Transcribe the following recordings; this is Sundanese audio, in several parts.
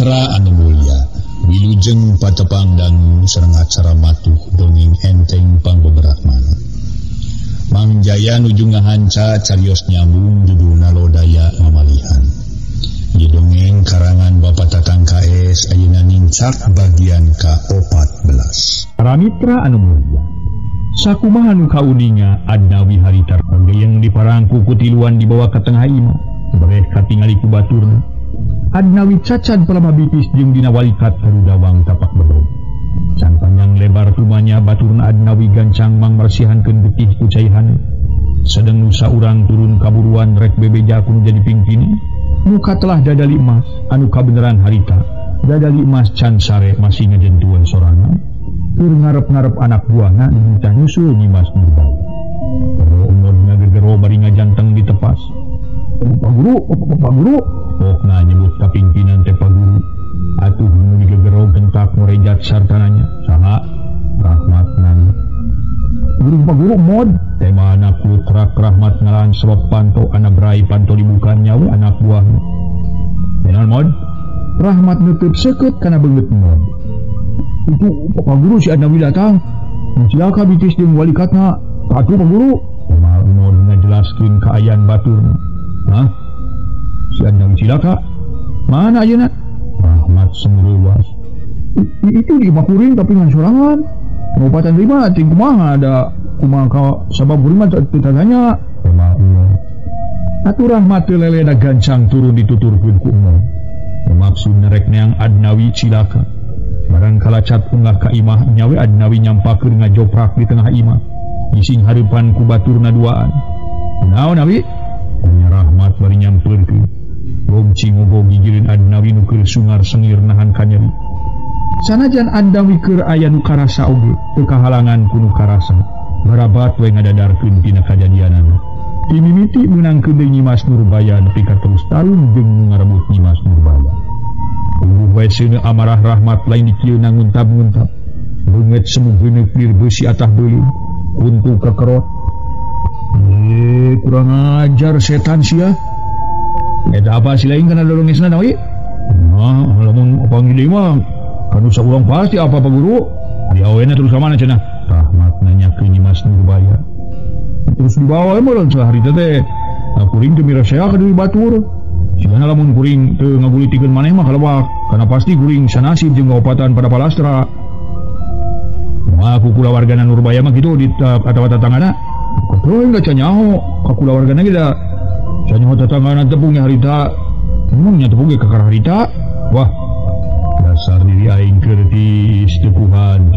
Mitra anu mulya, wilujeng patepang dangu sareng acara matuh dongeng enteng pangbeberakmana. Mang Jaya nuju ngahanca carios nyambung judulna Lodaya Mamalihan. Ieu dongeng karangan Bapak Tatang KS ayeuna nincak bagian ka-14. Para mitra anu mulya, sakumaha nu kauninga Adnawi harita yang diparangku ku tiluan dibawa ka tengah imah, bareh katingali ku baturna. Adnawi cacad palama bitis jeung dina walikat karudawang tapak bedog. Can panjang lebar tumanya baturna Adnawi gancang mangmersihankeun getih ku cai haneut. Sedeng nusa urang turun kaburuan rek bebeja ku nu jadi pingpini, muka telah dadali emas anu kabeneran harita. Dadali emas can sare masih ngajentuan sorangan. Keur ngarep-ngarep anak buahna diminta nyusul Nyimas Nurbaya. Gero umur ngagegero bari ngajanteng ditepas. Pak guru, Pak guru. Pokna nyebut kapimpinan teh Pak Guru. Atuh nu digegero gentak ngorejat sartananya. Saha? Rahmat nanya. Guru Pak Guru mod. Tema anak lutrak Rahmat ngalan slot panto anak berai panto dibuka nyawa anak buahna. Kenaon mod? Rahmat nutup seukeut kana beungeut mod. Itu Pak Guru si Adnawi datang. Cilaka bitis jeung walikatna. Atuh Pak Guru. Tema mod ngajelaskeun kaayaan baturna. Hah? Si Adnawi cilaka? Mana ayeuna? Rahmat semeruwas. Itu di imah kuring tapi ngan sorangan. Ngobatan lima ting kumaha ada kumaha ka sabab kuring mah teu tanya. Tema umur. Atuh Rahmat teu leleda gancang turun dituturkeun ku umur. Maksud nerek neang Adnawi cilaka. Barang kalacat unggah ka imah nyawe Adnawi nyampakeun ngajoprak di tengah imah. Ising hareupan ku baturna duaan. Naon Nawi? Tanya Rahmat bari nyampeurkeun. Gomcing ngogog gigireun Adnawi nu keur sungar sengir nahan kanyeri. Sanajan Adnawi keur aya nu karasa oge, teu kahalangan ku nu karasa. Barabat we ngadadarkeun tina kajadianana. Timimiti meunangkeun deui Nyimas Nurbaya nepi ka terus tarung jeung nu ngarebut Nyimas Nurbaya. Ungguh wae seuneu amarah Rahmat lain dikieu nanguntab-nguntab. Beungeut semu geuneuk lir beusi atah beuleum, kuntu kekerot. Kurang ajar setan sia. Eta apa si lain kana dolongesna Nawi? Nah, lamun panggil deui mah kanu saurang pasti apa Pak Guru? Ari awena terus ka mana cenah? Rahmat nanya ke Nyimas Nurbaya. Terus dibawa mah lamun harita teh. Nah, kuring teu mirasea ka deui batur. Sigana lamun kuring teu ngagulitikeun maneh mah kalebak, kana pasti kuring sanasib jeung kaopatan pada palastra. Moal ku kulawargana Nurbaya mah kitu di atawa tatanggana. Katoy enggak canyaho ka kulawargana ge da canyaho tatanggana tepung harita. Emang nya tepung ge kakara harita. Wah, dasar diri aing keur tiis tepuhan.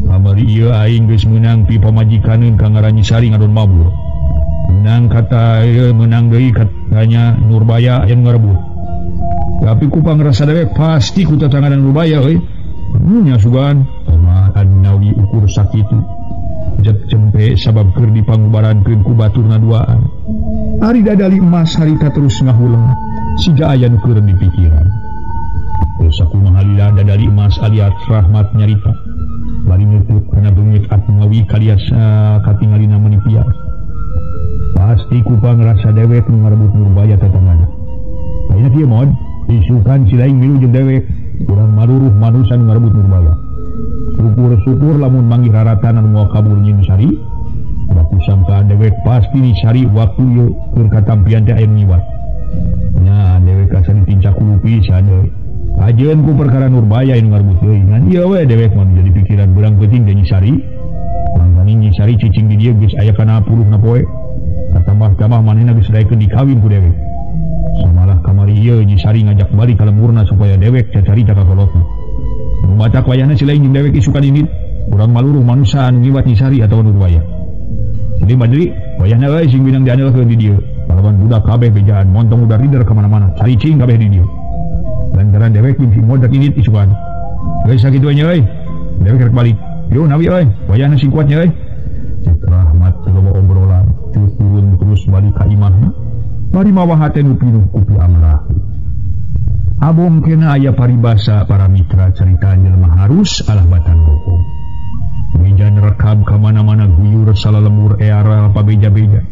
Kamari ieu aing geus meunang pi pamajikaneun ka ngaran Nyi Sari ngadon mabur. Menang kata ieu meunang deui katanya Nurbaya aya nu ngarebut. Tapi ku pangrasa dewek pasti ku tatangganan Nurbaya euy. Nya sugan kumaha Adnawi ukur sakitu. Jep cempe sabab keur dipangubarankeun ku baturna duaan. Ari dadali emas harita terus ngahuleng siga aya nu keur dipikiran. Terus sakumaha lila dadali emas alias Rahmat nyarita. Bari nutup kana beungeut Adnawi kalias katingalina meuni pias. Pasti ku pangrasa dewek nu ngarebut Nurbaya tatanggana. Ayeuna kieu mod, isukan si lain milu jeung dewek, urang maruruh manusa nu ngarebut Nurbaya. Syukur-syukur lamun manggih raratan anu moal kabur Nyi Sari. Baku sangka dewek pasti Nyi Sari waktu ieu keur katampian teh aya nu nyiwat. Nya dewek asa ditincak ku pisan deui. Ajeun ku perkara Nurbaya anu ngarebut deui. Ngan ieu we dewek mah jadi pikiran beurang peuting teh Nyi Sari. Mangkani Nyi Sari cicing di dieu geus aya kana puluhna poe. Katambah-tambah manehna geus daekeun dikawin ku dewek. Samalah kamari ieu Nyi Sari ngajak balik ka lemburna supaya dewek cacarita ka kolotna. Matak wayahna si lain jeung dewek isukan indit, urang maluruh manusa anu ngiwat Nyi Sari atawa Nurbaya. Jadi madri, wayahna euy sing binang diandelkeun di dieu. Palawan budak kabeh bejaan, montong udah rider ka mana-mana, caricing kabeh di dieu. Lantaran dewek jeung si modak indit isukan. Geus sakitu we nya euy. Dewek rek balik. Yo Nawi euy, wayahna sing kuat nya euy. Cek Rahmat loba obrolan, turun terus balik ka imahna. Bari mawa hate nu pinuh ku piamarah. Abong kena aya paribasa para mitra carita jelema harus alah batan bohong. Mejan rekam ka mana-mana guyur salalembur eara pabeja-beja.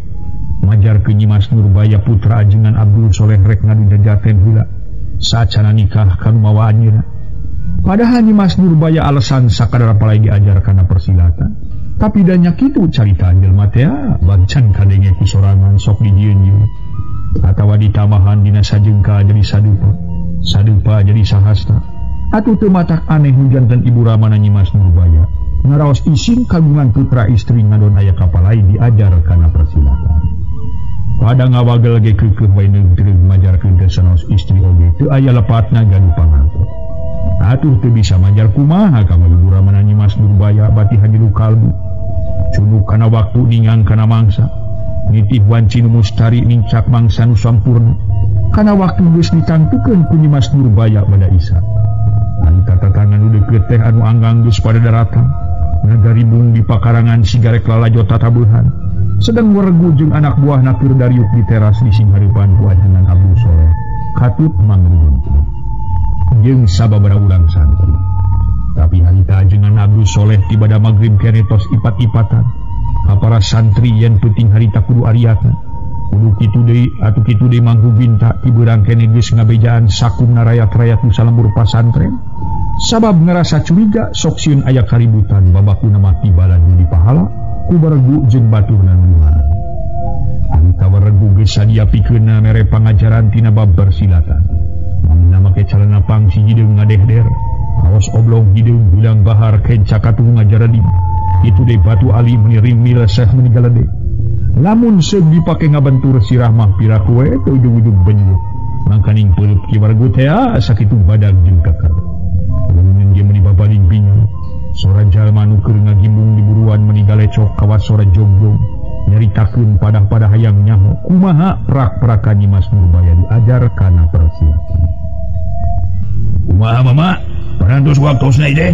Majar ke Nyimas Nurbaya putra ajengan Abdul Soleh rek ngadu jajaten heula. Sacana nikah kanu mawa anjeunna. Padahal Nyimas Nurbaya alasan sakadar apalagi diajar kana persilatan. Tapi danya kitu carita jelema teh bancan kadenge ku sorangan sok dijieun-jieun. Atawa ditambahan dina sajengka jadi sadupa, sadupa jadi sahasta. Atuh teu matak aneh hujan dan ibu ramana Nyimas Nurbaya ngaraos isin kagungan putra istri ngadon aya kapalai diajar kana persilatan. Pada ngawagel ge keukeuh wae neungtreung majarkeun teh sanaos istri oge teu aya lepatna gaduh pangantos. Atuh teu bisa majar kumaha ka ibu ramana Nyimas Nurbaya bati hajiru kalbu. Cunuk kana waktu ningang kana mangsa. Nitih wanci nu mustari nincak mangsa nu sampurna. Kana waktu geus ditangtukeun ku Nyimas Nurbaya pada Isa. Harita tatangan nu deukeut teh anu anggang geus pada daratan. Ngagaribung di pakarangan sigarek lalajo tatabuhan. Sedang weregu jeung anak buahna keur dariuk di teras di singhareupan ku ajengan Abdul Soleh. Katut mangruhun jeung sababaraha urang santri. Tapi harita ajengan Abdul Soleh tiba da magrib kene tos ipat-ipatan. Ka para santri yen peuting harita kudu ariatna. Kudu kitu deui atuh kitu deui mangku binta tibeurang kene geus ngabejaan sakumna rayat-rayat nu salembur pasantren. Sabab ngerasa curiga sok sieun aya kaributan babakuna mah tibalan nu dipahala ku baregu jeung baturna nu dimana. Harita waregu geus sadia pikeunna mere pangajaran tina bab persilatan. Mamina make calana pangsi hideung ngadehder, kaos oblong hideung bilang bahar kenca katuh ngajaradi. Itu deui batu ali meuni rimil seh meuni galede. Lamun seug dipake ngabentur sirah mah piraku we teu ujug-ujug benyut. Mangkaning peuleut ki waregu teh sakitu badag jeung keker. Lamun ge meuni babaling bingung. Sora jalma nu keur ngagimbung di buruan meuni galecok kawas sora jogjog. Nyaritakeun padah-padah hayang nyaho kumaha prak-prakan Nyimas Nurbaya diajar kana persilatan. Kumaha mama? Parantos waktosna ieu teh?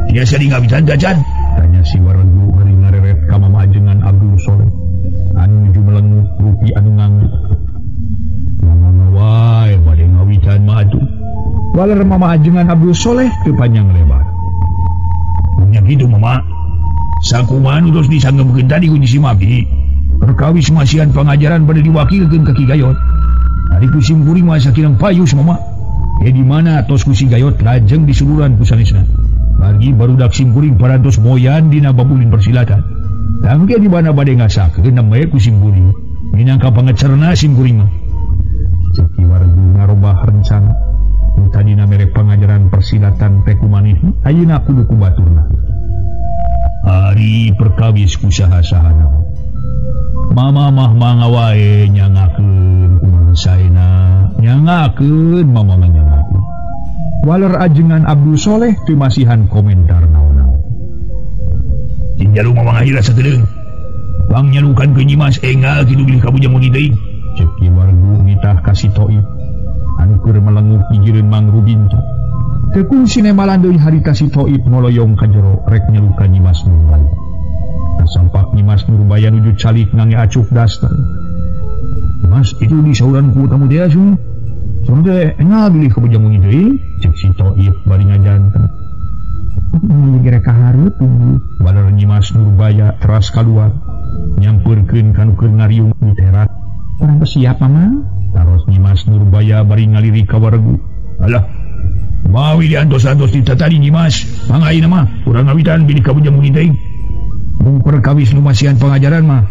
Tiasa dingawitan tacan? Tanya si waregu bari ngareret ka mama ajengan Abdul Soleh. Anu nuju melenguh rupi anu ngangguk. Mama wae bade ngawitan mah atuh. Waler mama ajengan Abdul Soleh teu panjang lebar. Nya kitu mama. Sakumaha nu tos disanggemkeun tadi ku si Mabdi. Perkawis masihan pangajaran bade diwakilkeun ka Ki Gayot. Ari ku simkuring mah sakirang payus mama. Ye di mana tos ku si Gayot lajeng disuluran ku sanesna. Margi barudak simkuring parantos moyan dina babulin persilatan. Tangke di mana bade ngasakeun namae ku simkuring. Minangka pangecerna simkuring mah. Cek Ki Wargu ngarobah rencana. Nu tadina mere pangajaran persilatan teh kumanehna, ayeuna kudu ku baturna. Ari perkawis ku saha-sahana. Mama mah mangga wae nyangakeun kumaha saena, nyangakeun mama mah nyangakeun. Waler ajengan Abdul Soleh teu masihan komentar naon-naon. Cing jalu mama ngahira sakedeung. Bang nyalukan ke Nyimas enggal kitu bilih kabujang muni teuing. Cek Ki Wargu nitah ka si Toib anu keur melenguh gigireun Mang Rubinta. Teu kungsi nemalan deui harita si Toib ngoloyong ka jero rek nyelukan Nyimas Nurbaya. Kasampak Nyimas Nurbaya nuju calik ngange acuk daster. Mas itu di sauran ku tamu teh asuh. Sono teh enggal bilih kabujang muni teuing. Cek si Toib bari ngajanten. Mun gerek ka hareup Balar Nyimas Nurbaya teras kaluar nyampeurkeun ka nu keur ngariung di teras. Urang siap mama. Taros Nyimas Nurbaya bari ngalirik ka waregu. Alah, mawi diantos-antos di tatadi Nyimas. Mangga ayeuna mah urang ngawitan bilih kabujang muni teuing. Mung perkawis nu masihan pangajaran mah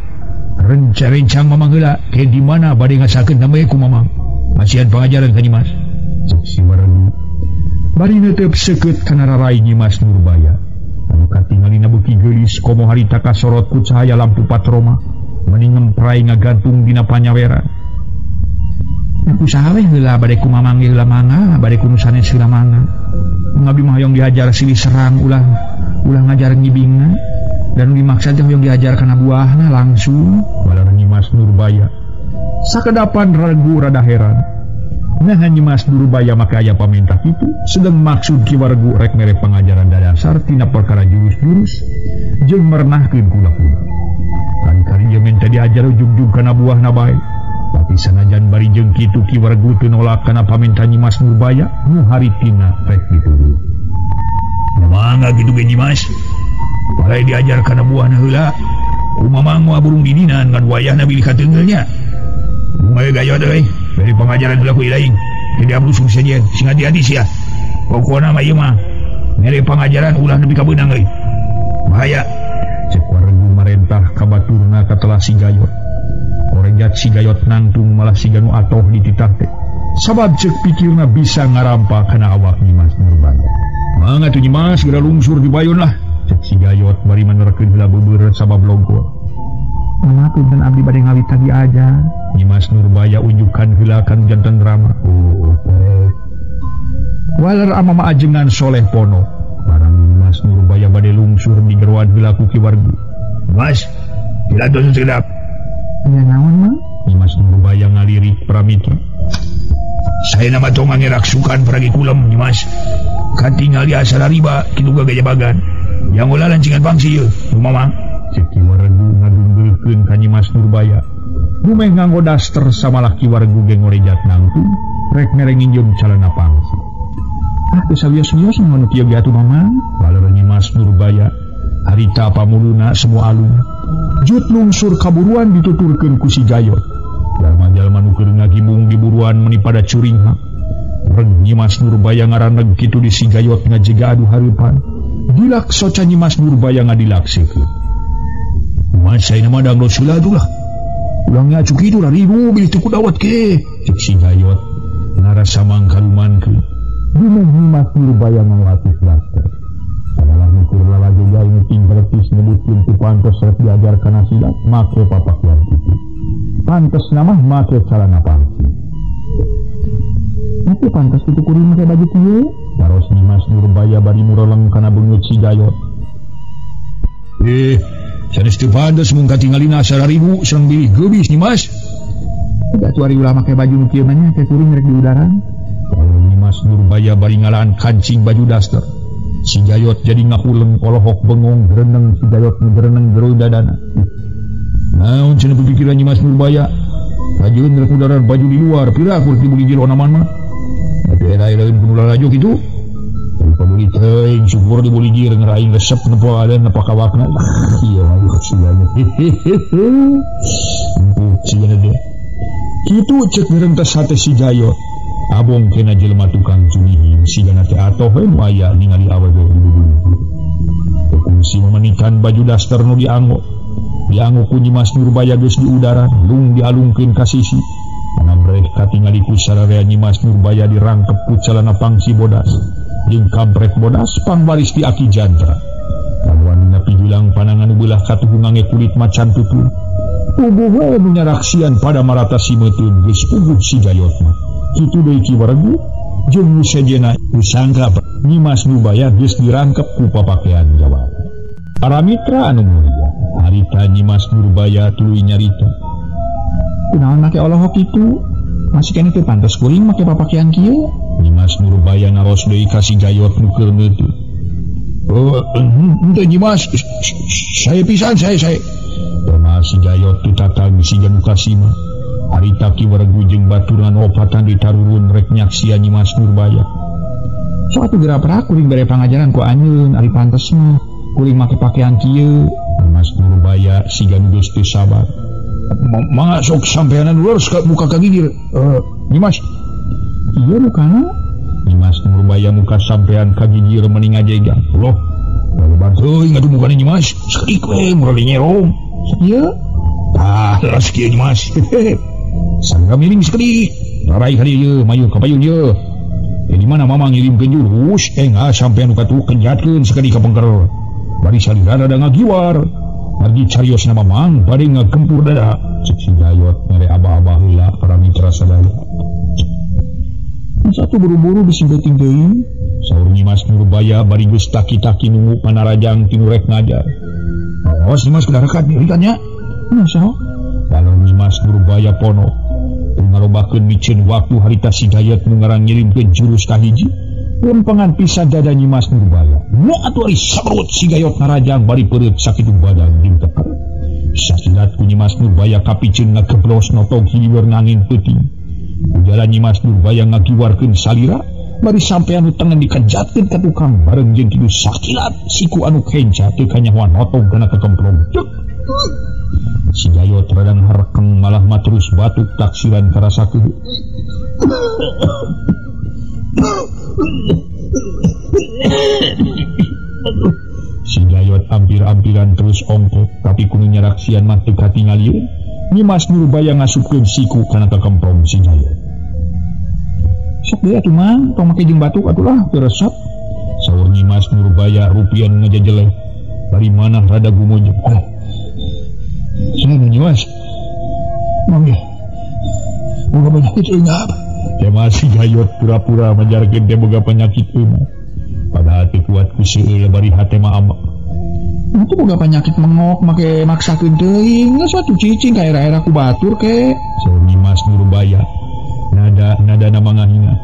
renca-rencang mamang heula ke di mana bade ngasakeun namanya ku mamang. Masihan pangajaran ka Nyimas. Cek si waregu bari neuteup seukeut kana rarai Nyimas Nurbaya. Anu katingalina beuki geulis komo harita kasorot ku cahaya lampu patroma meuni ngempray ngagantung dina panyaweran. Aku saha we heula bade ku mamang ge heula mangga, bade ku nu sanes heula mangga. Ngabdi mah hoyong diajar silih serang ulah ulah ngajar ngibingna dan nu dimaksa teh hoyong diajar kana buahna langsung. Balar Nyimas Nurbaya sakedapan ragu rada heran. Nah Nyimas Nurbaya maka aya paminta kitu sedang maksud Ki Wargu rek mere pangajaran dadasar tina perkara jurus-jurus jeung merenahkeun kula-kula. Kali-kali jeung minta diajar ujug-ujug kana buahna bae. Tapi sanajan bari jeung kitu Ki Wargu teu nolak kana paminta Nyimas Nurbaya nu haritina rek diturut. Mangga kitu ge Nyimas. Balai diajar kana buahna heula. Kumaha moal burung dininan ngan wayahna bilih kateunggeulnya. Bunga gayot euy, beri pengajaran heula ku ilaing. Jadi ablusung saja sing hati-hati sia. Pokona mah ieu mah mere pangajaran ulah nepi ka beunang euy. Bahaya. Cek waregu marentah ka baturna katelah si Gayot. Korejat si Gayot nangtung malah siga nu atoh dititah teh. Sabab cek pikirna bisa ngarampa kana awak Nyimas Nurbaya. Mangga tuh Nyimas geura lungsur di bayon lah. Cek si Gayot bari manerkeun heula beubeureuh sabab longkor. Mama punten abdi bade ngawit tadi aja. Nyimas Nurbaya unjukan heula kanu janten drama. Oh, waler amama ajengan soleh pono. Barang Nyimas Nurbaya bade lungsur digeroan heula ku Ki Wargu. Mas, dilantos sekedap. Aya naon mah? Nyimas Nurbaya ngalirik pramitra. Saya nama tong ngeraksukan peragi kulem Nyimas. Katingali asal riba kitu gagajabagan. Yang ulah lancingan pangsi ieu, mamang. Cek Ki Wargu ngadunggeulkeun ka Nyimas Nurbaya. Dumeh nganggo daster samalah Ki Wargu ge ngorejat nangtung rek mere nginjeum calana pangsi. Ah teu sawios-wios nu kieu ge atuh mamang. Waler Nyimas Nurbaya harita pamuluna semua alung. Jut lungsur kaburuan dituturkeun ku si Gayot. Jalma-jalma nu keur ngagibung di buruan meuni pada curinghak. Reg Nyimas Nurbaya ngaraneg kitu di si Gayot ngajega adu hareupan. Dilak soca Nyimas Nurbaya ngadilaksikeun. Mas saya nama dang Rasulullah lah. Ulangnya cuk itu lah ribu bilih teu kudawat ke. Cek si Gayot ngarasa mangkalumankeun. Dumeh Nyimas Nurbaya ngalatih daster. Sadalah nu keur lalajo gawe nu ting bertis nyebutkeun teu pantes rek diajar kana silat make papakian kitu. Pantes nama make calana pangsi. Make pantes kitu kuring make baju kieu. Taros Nyimas Nurbaya bari mureleng kana beungeut si Gayot. Sanes teu pantes mung katingalina 1.000 sareng bilih geubis Nyimas. Tidak tuh ari ulah make baju nu kieu mah nya teh kuring rek di udaran. Kalau Nyimas Nurbaya bari ngalaan kancing baju daster. Si Gayot jadi ngahuleng olohok bengong greneng si Gayot ngreneng jero dadana. Naon cenah pikiran Nyimas Nurbaya? Kajeun rek udaran baju di luar, pira kur dibeli jero naman mah. Tapi era lain kudu lalajo kitu. Pabuli teuing syukur dibeli jir ngeraing resep nepo ada nepa kawakna. Iya aduh sigana. Empuk sigana dia. Kitu cek ngerentas hate si Gayot. Abong kena jelema tukang curihin sigana teh atoh we nu aya ningali awewe duduk. Kungsi memanikan baju daster nu dianggo. Dianggo ku Nyimas Nurbaya geus di udara, lung dialungkeun ka sisi. Anabreh katingali ku sararea Nyimas Nurbaya dirangkep ku calana pangsi bodas. Jeung kampret bodas pangbaris di aki jantra. Kawan pijulang panangan belah katuhu ngange kulit macan tutul. Tubuh we nu nyaraksian pada marata si meuteun geus puguh si Gayot mah. Kitu deui Ki Wargu jeung nu sejenna disangka Nyimas Nurbaya geus dirangkep ku papakean Jawa. Para mitra anu mulia, harita Nyimas Nurbaya tuluy nyarita. Kunaon make olohok kitu? Masih keneh teu pantes kuring make papakean kieu? Nyimas Nurbaya naros deui ka si Gayot nu keur neuteut. Henteu Nyimas, saya pisan saya. Permah si Gayot teu tatag siga nu kasima. Harita Ki Wargu jeung baturan opatan ditarurun rek nyaksian Nyimas Nurbaya. Sok atuh geura perak kuring bere pangajaran ku anjeun ari pantes mah kuring make pakaian kieu. Nyimas Nurbaya siga nu geus teu sabar. Mangga sok sampeanan luar muka ka gigir. Nyimas. Ieu mukana? Nyimas Nurbaya muka sampean ka gigir meni ngajegang. Loh, lebar teuing atuh mukana Nyimas. Sakedik we murali nyerong. Ieu? Tah, leres kieu Nyimas. Sangga miring sakedik. Rarai ka dieu mayu ka payun ieu. Di mana mama ngirimkeun jurus, engah sampean nu katuh kenjatkeun sakedik ka pengker. Bari salira rada ngagiwar. Margi carios nama mang bari ngagempur dada. Cek si Gayot mere abah-abah heula para mitra sadaya. Satu buru-buru disimpeting deui. Saur Nyimas Nurbaya bari geus taki-taki nunggu panarajang tinu rek ngajar. Awas Nyimas kudu rekat dirikannya. Nah, sok. Kalau Nyimas Nurbaya pono ngarobakeun miceun waktu harita si Gayot nu ngaran ngirimkeun jurus kahiji. Lempengan pisan dada Nyimas Nurbaya. Nu atuh ari sabrut si Gayot ngarajang bari peureut sakitu badan jeung teker. Sakilat ku Nyimas Nurbaya kapiceun ngageblos notog hiliweur ngangin peuting. Ujaran Nyimas Nurbaya ngagiwarkeun salira bari sampean nu tengen dikejatkeun ka tukang bareng jeung kitu sakilat siku anu kenca teu kanyahoan notog kana kekemplong. Cek. Si Gayot radang harekeng malah mah terus batuk taksiran karasa keuh. Si Gayot ampir-ampiran terus ongkok tapi kudu nyaraksian mah teu katingalieun. Nyimas Nurbaya ngasupkeun siku kana kakemprong si Gayot. Sok deui atuh Mang, tong make jeung batuk atuh lah teu resep. Saur Nyimas Nurbaya rupian ngajejeleh. Bari manah rada gumunjung. Saya Nyimas. Mang ya. Boga penyakit eungap. Tema si Gayot pura-pura majarkeun teh boga penyakit eungap. Padahal teu kuat ku seueul bari hate mah ambek. Itu boga penyakit mengok make maksakeun teuing, geus atuh cicing ka era-era ku batur ke. Saur Nyimas Nurbaya nada-nadana mangahina.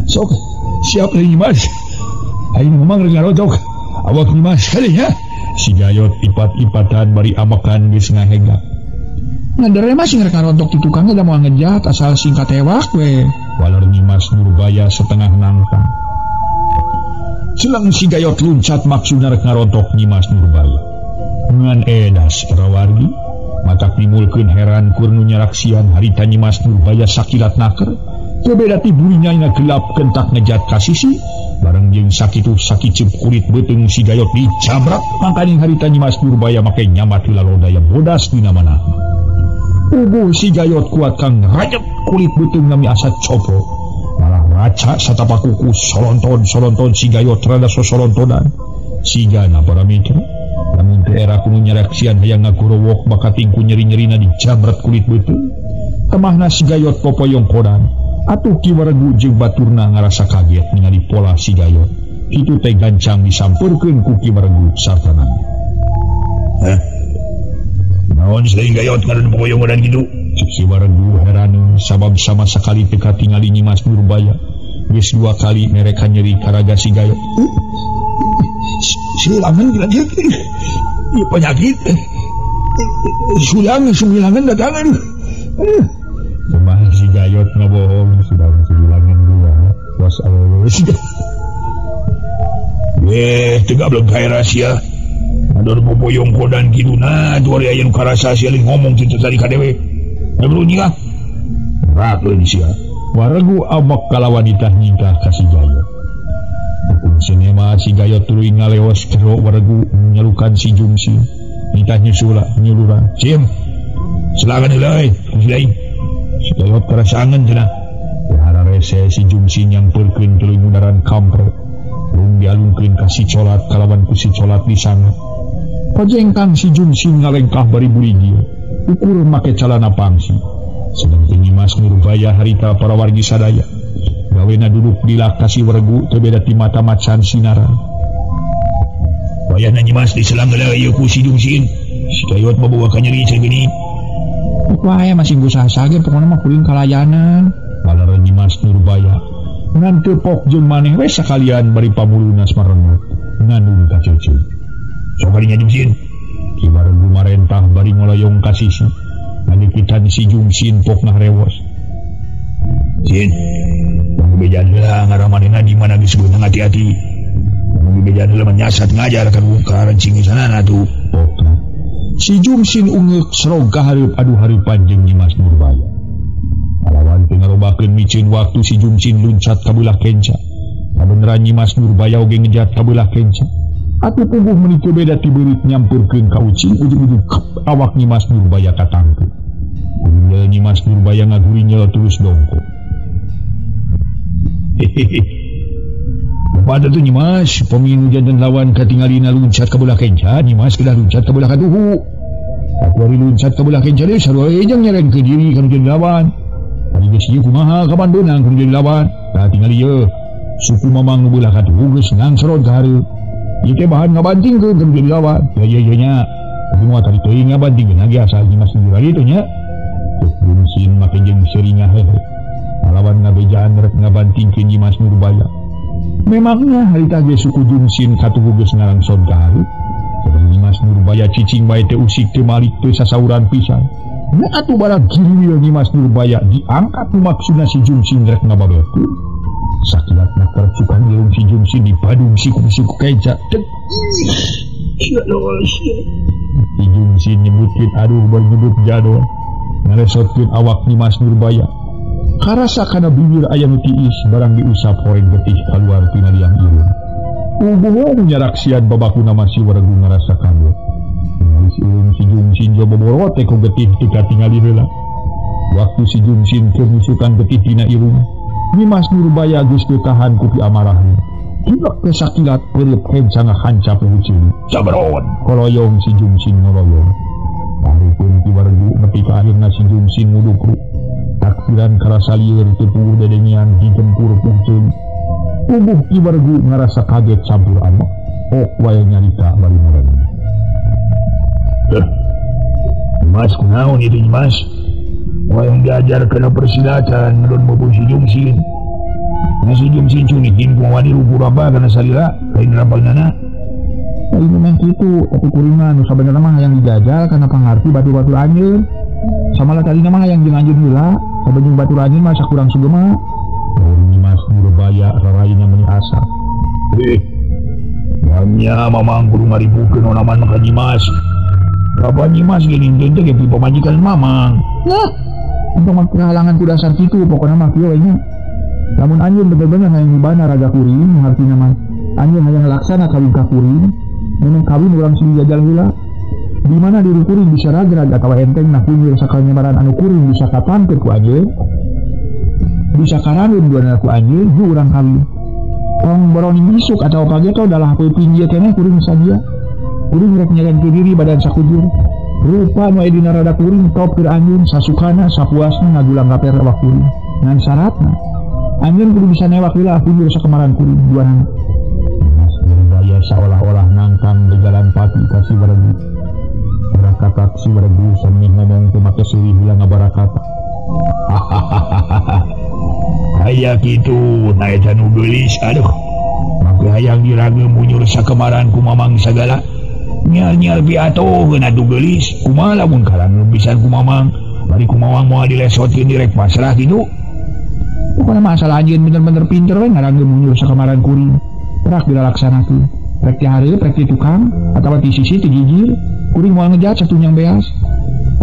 Sok siap deui Nyimas. Aing memang rek ngarontok. Awak Nyimas kali nya. Si Gayot ipat-ipatan bari amakan geus ngahegak. Ngadere mah sing rek ngarontok ti tukang da moal ngejat asal sing katewak we. Waler Nyimas Nurbaya setengah nangkang. Selang si Gayot luncat maksudna rek ngarontok Nyimas Nurbaya. Ngan edas para wargi, matak nimulkeun heran kur nu nyaraksian harita Nyimas Nurbaya sakilat naker, teu beda ti burinya gelap kentak ngejat ka sisi, bareng jeung sakitu sakiceup kulit beuteung si Gayot dicabrak, mangkaning harita Nyimas Nurbaya make nyamat heula lodaya bodas dina mana. Ubuh si Gayot kuat kang rajep kulit beuteung nami asa copro. Malah raca satapak kuku solonton-solonton si Gayot rada sosolontonan. Sigana para mitra, lamun teu era kudu nyaraksian hayang ngagorowok bakating ku nyeri-nyerina dijabrat kulit beuteung. Temahna si Gayot popoyong kodan. Atuh Ki Waregu jeung baturna ngarasa kaget ningali pola si Gayot. Kitu teh gancang disampeurkeun ku Ki Waregu sartana. Hah? Naon selain Gayot ngaran popoyong kodan kitu? Cek si Waregu heraneun sabab sama sakali teu katingali Nyimas Nurbaya. Geus dua kali mereka nyeri karaga si Gayot. Silangan gila dia. Ieu penyakit. Sulang sumilangan datangan. Kumaha si Gayot ngabohong sudah sumilangan dua. Was awewe. Teu gablek gae rahasia. Ador popoyong kodan kiduna dua aya nu karasa sia ngomong kitu tadi ka dewe. Perlu nyingah. Rakeun sia. Waregu amak kalawanita nyingkah ka si Gayot. Hukum sinema si Gayot tuluy ngaleos jero waregu nyelukan si Jumsi. Nitah nyusula nyuluran. Sim. Silakan heula euy, si lain. Si Gayot karasangeun cenah. Teu rese si Jumsi nyampeurkeun tuluy ngudaran kampret. Lung dialungkeun ka si Colat kalawan ku si Colat disana. Pajengkang si Jumsi ngalengkah bari burigil. Ukur make calana pangsi. Sedang Nyimas Nurbaya harita para wargi sadaya. Gawena duduk di lakasi waregu teu beda ti mata macan sinaran. Wayahna Nyimas diselang heula ieu ku si Jumsin. Si Gayot mah boga kanyeri cenah geuning. Wah, masih usaha ge pokona mah kuring kalayanan. Balar Nyimas Nurbaya. Ngan teu pok jeung maneh we sakalian bari pamuluna samarengut. Ngandung ka ceuceu. Sok kadinya Jumsin. Ki Waregu marentah bari ngoloyong ka sisi. Ngadikitan si Jumsin pokna rewos. Sin, tong bejaan heula ngaramanehna di mana geus beunang hati-hati. Tong bejaan heula menyasat ngajar ka karencing sanana tuh. Pokna. Si Jumsin ungeuk serog ka hareup aduh hareupan jeung Nyimas Nurbaya. Kalawan teu ngarobakeun miceun waktu si Jumsin luncat ka beulah kenca. Kabeneran Nyimas Nurbaya oge ngejat ka beulah kenca. Atuh puguh meuni teu beda ti beurit nyampeurkeun ka ucing ujug-ujug awak Nyimas Nurbaya katangkeun. Gurinyel Nyimas Nurbaya ngagurinyel terus dongkok. Hehehe. Pada tuh Nyimas, pemilu jantan lawan katingalina luncat ka beulah kenca, Nyimas kedah luncat ka beulah katuhu. Atuh ari luncat ka beulah kenca deui sarua we jeung nyerengkeun diri kana jadi lawan. Ari geus ieu kumaha kapan beunang kudu jadi lawan. Tah tingali ieu. Suku mamang nu beulah katuhu geus ngangsorot ka hareup. Ieu teh bahan ngabantingkeun kudu jadi lawan. Ya ye ye nya. Tapi moal tadi teuing ngabantingkeun lagi asal Nyimas sendiri itu nya. Cek Jumsin make jeung seuringah hehe. Malawan ngabejaan rek ngabantingkeun Nyimas Nurbaya. Memangnya harita ge suku Jumsin katuhu geus ngarangson ka hareup. Sadang Nyimas Nurbaya cicing bae teu usik teu malik teu sasauran pisan. Nu atuh barang giriwil Nyimas Nurbaya diangkat nu maksudna si Jumsin rek ngababelkeun. Sakilatna kercukan irung si Jumsin dibadung siku-siku kenca. Si Jumsin nyebutkeun aduh bari nyebut jadon. Ngaresotkeun awak Nyimas Nurbaya. Karasa kana bibir aya nu tiis barang diusap horeng getih kaluar tina liang irung. Ubuh nyaraksian babakuna masih waregu ngarasa kaget. Ningali si Irung si Jungsin boboro teh ku getih teu katingali heula. Waktu si Jungsin keur nyusukan getih tina irung, Nyimas Nurbaya geus teu tahan ku piamarahna. Kilak teh sakilat peureup hencang hancap hucing. Sabron koloyong si Jungsin ngoloyong. Parukeun ti waregu nepi ka akhirna si Jungsin ngudukruk. Takbiran karasa lieur teu puguh dedengian digempur puncung. Tubuh Ki Wargu ngarasa kaget campur amok. Ok wae nyarita bari merem. Mas kunaon ieu Mas? Wayang diajar kana persilatan ngadon maupun si Jungsin. Nah, si Jungsin cunitin ku wani rubuh raba kana salira lain rabalnana. Lain memang kitu, tapi kuring mah nu sabenerna mah hayang dijajal kana pangarti batu-batu anjeun. Samalah tadina mah hayang jeung anjeun heula, sabenerna batur anjeun mah sakurang sugema. Nyimas Nurbaya raraina meuni asa. Nya mamang kudu ngaribukeun onaman mah ka Nyimas. Raba Nyimas ge ningkeun teh ge pamajikan mamang. Nah, entong mah kahalangan ku dasar kitu pokona mah kieu we nya. Lamun anjeun bener-bener hayang hibana raga kuring, hartina mah anjeun hayang laksana kawin ka kuring, memang kawin urang sing jajal heula. Di mana diri kuring bisa ragrag atawa enteng nah kunyur sakanyabaran anu kuring bisa katangkeun ku anjeun. Bisa karanun duana ku anjeun ju urang kawin. Tong boroning isuk atawa kageto dalah peuting ieu keneh kuring sadia. Kuring rek nyelenkeun diri badan sakujur. Rupa nu aya dina rada kuring top keur anjeun sasukana sapuasna ngagulang gaper awak kuring. Ngan syaratna anjeun kudu bisa newak heula kunyur sakemaran kuring duanana. Mas Nurbaya saolah-olah nangkang di jalan pati ka si Waregu. Barakatak si Waregu samih ngomong teu make seuri heula ngabarakata. Aya kitu na eta nu geulis aduh. Make hayang dirageum munyur sakemaran ku mamang sagala. Nyal-nyal piatoheun atuh geulis. Kumaha lamun karangeum pisan ku mamang? Bari ku mamang moal dilesotkeun direk pasrah kitu. Pokona masalah anjeun bener-bener pinter we ngarangeum munyur sakemaran kuring. Rak dilalaksanakeun. Rek ti hareup rek ti tukang atawa ti sisi ti gigir. Kuring moal ngejat satunyang beas.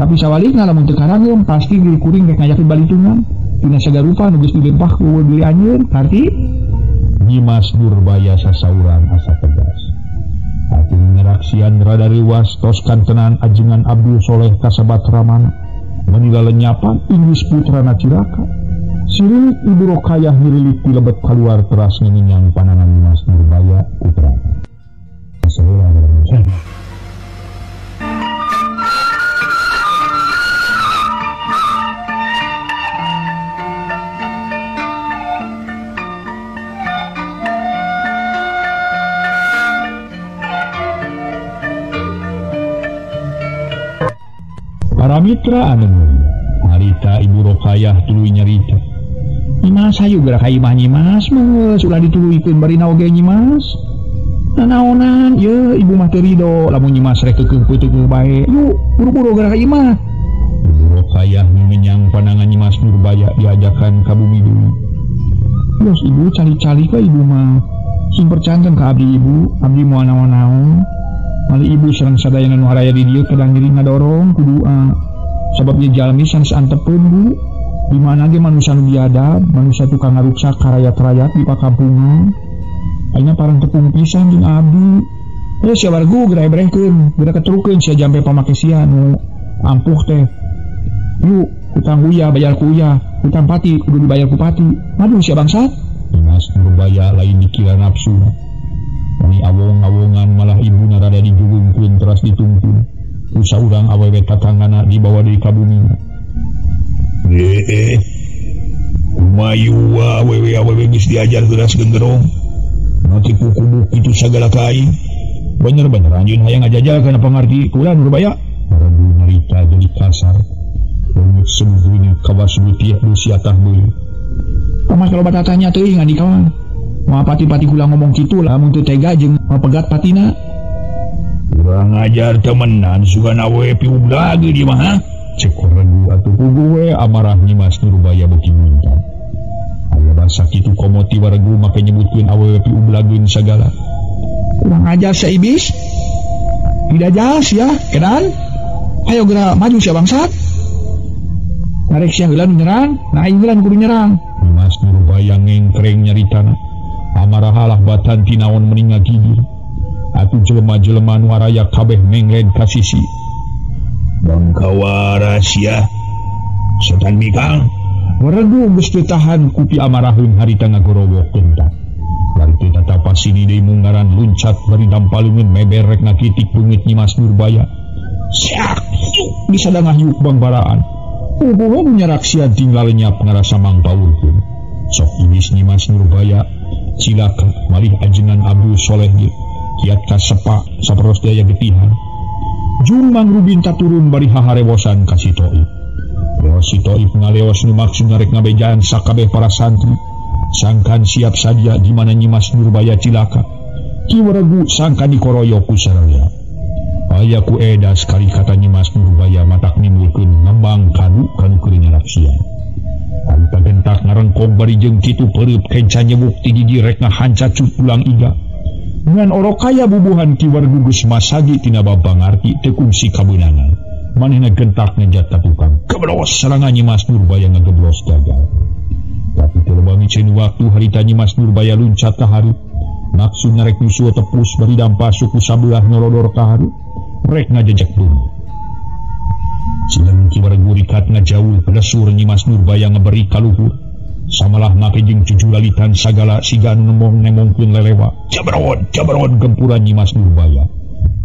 Tapi sawalikna lamun teu karangeum pasti diri kuring rek ngajakeun balitungan. Dina sagarupa nu geus dilempah ku diri anjeun, karti? Nyimas Nurbaya sasauran asa tegas. Atuh ngeraksian rada reuwas tos kantenan ajengan Abdul Soleh kasabat Ramana. Menila lenyapan Inggris putrana Ciraka. Sirilik Ibu Rokayah ngirilik ti lebet kaluar teras nginyinyang panangan Nyimas Nurbaya putrana. Para mitra anu mulia, harita Ibu Rokayah tuluy nyarita. Nyimas hayu geura ka imah Nyimas mah ulah dituluykeun barina oge Nyimas. Nanaonan ye ibu mah teu rido lamun Nyimas rek keukeuh peuteukeuh bae. Yuk buru-buru geura ka imah. Ibu Rokayah ngenyang panangan Nyimas Nurbaya diajakan ka bumi deui. Yos ibu cali-cali ka ibu mah. Sing percanten ka abdi ibu, abdi moal naon-naon. Mali ibu sareng sadayana nu haraya di dieu kadang nyeri ngadorong ku doa. Sabab ieu jalmi sanes antepeun bu. Di mana ge manusia nu biadab, manusia tukang ngaruksak karayat-rayat di pakampungan. Ayeuna parang tepung pisan jeung abdi. Sia wargu geura ebrehkeun, geura ketrukeun sia jampe pamake sia nu ampuh teh. Yuk, hutang uyah bayar ku uyah, hutang pati kudu dibayar ku pati. Aduh sia bangsat. Nyimas Nurbaya lain dikira nafsu. Mani awong-awongan malah ibuna rada dijugungkeun teras ditungtun. Ku saurang awewe tatanggana dibawa deui ka bumi. Kumayu awewe-awewe geus diajar geras genderong. Nanti ku kubu kitu sagala ka aing. Bener-bener anjeun hayang ngajajal kana pangarti kula Nurbaya. Waregu nyarita jadi kasar. Leungit sebuhnya kawas butiah dusiatah beuli. Pamas kalau batatanya teuing adi kawan. Moal pati-pati kula ngomong kitu lamun teu tega jeung mapegat patina. Kurang ajar temenan sugan awewe piug lagi di mah. Cek waregu atuh puguh we amarah Nyimas Nurbaya beuki muntah. Aya basa kitu komoti waregu make nyebutkeun awewe piublageun sagala. Kurang ajar sia ibis. Tidak jelas ya, edan. Ayo geura maju sia bangsat. Narek sia heula nu nyerang, nah aing heula nu kudu nyerang. Nyimas Nurbaya ngengkreng nyaritana. Amarah halah batan tinaon meni ngagigir. Atuh jelema-jelema nu araya kabeh menglen ka sisi. Bangkawara sia. Setan mikang. Waregu geus teu tahan ku piamaraheun harita ngagorowok gentak. Bari teu tatapa sini deui munggaran luncat bari dampaleungeun meber rek ngakitik beungeut Nyimas Nurbaya. Siak, yuk bisa dangahyuk bangbaraan. Ubuh nyarak sia tinggal lenyap ngarasa mangpaurkeun. Sok ibis Nyimas Nurbaya cilaka malih ajengan Abdul Soleh ge kiat kasepa saperos daya getihan. Jung Mang Rubin taturun bari haharewosan ka si Toib. Leos si Toib ngaleos nu maksud rek ngabejaan sakabeh para santri. Sangkan siap sadia di mana Nyimas Nurbaya cilaka. Ki Weregu sangkan dikoroyok ku sararea. Aya ku edas kali kata Nyimas Nurbaya matak nimbulkeun ngembang kadu kanu keur nyaraksia. Harita gentak ngarengkong bari jeung kitu peureub kenca nyebuk ti gigi rek ngahanca cupulang iga. Ngan orok kaya bubuhan Ki Weregu geus masagi tina babangarti teu kungsi kabeunangan. Manehna gentak ngejat ka tukang. Geblos serangan Nyimas Nurbaya ngageblos gagal. Tapi teu loba miceun waktu harita Nyimas Nurbaya luncat ka hareup. Maksud narek nyusul tepus bari dampa suku sabelah nyolodor ka hareup. Rek ngajejek bumi. Sileng Ki Weregu rikat ngajauh lesur Nyimas Nurbaya ngeberi ka luhur. Samalah make jeung jujulalitan sagala siga nu nemong-nemongkeun lelewa. Jabrod, jabrod gempuran Nyimas Nurbaya.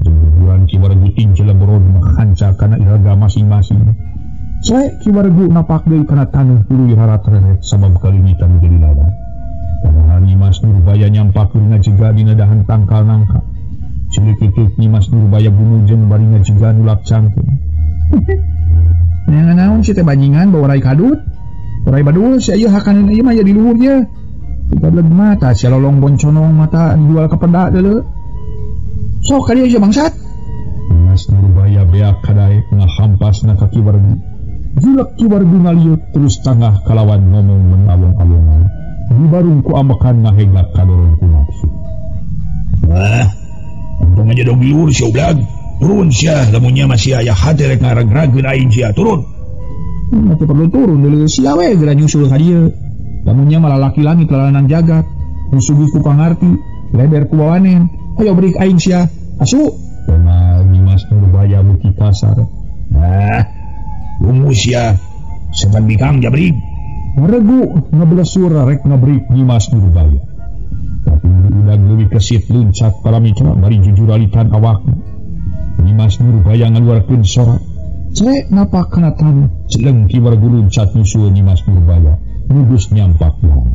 Gempuran Ki Weregu tinjel lebrod menghanca kana iraga masing-masing. Sae Ki Weregu napak deui kana taneuh tuluy harat-reret sabab kalimitan jadi lawan. Padahal Nyimas Nurbaya nyampakeun ngajega dina dahan tangkal nangka. Cilik kitu Nyimas Nurbaya gumujeng bari ngajega nulak cangkeun. Neangan naon si teh bajingan bawa rai kadut. Rai badul si ieu hakaneun ieu mah jadi luhur ye. Tiga mata sia lolong bonconong mata dijual ka peda deuleu. Sok ka dieu sia bangsat. Nyimas Nurbaya beak kadaek ngahampasna ka Ki Weregu. Julek Ki Weregu ngaliut terus tangah kalawan ngomong mengawong-awongan. Dibarung ku ambekan ngahegak kadorong ku nafsu. Wah, untung aja dong liur sia ublag. Turun sia, lamunnya masih aya hate rek ngaragrageun aing sia, turun. Teu perlu turun deuleu sia we geura nyusul ka dieu. Lamunnya malah laki langit lalanang jagat. Nu sugih ku pangarti, leber ku wawanen. Ayo berik aing sia. Asu. Kumaha Nyimas Nurbaya beuki kasar. Nah, ungu sia. Setan bikang jabrik. Weregu ngeblesur rek ngebrik Nyimas Nurbaya. Tapi udah leuwih kesit luncat para mitra bari jujuralitan awakna. Nyimas Nurbaya ngaluarkeun sora. Cek napak kana taneuh. Celeng Ki Weregu luncat nyusul Nyimas Nurbaya. Nu geus nyampak buana.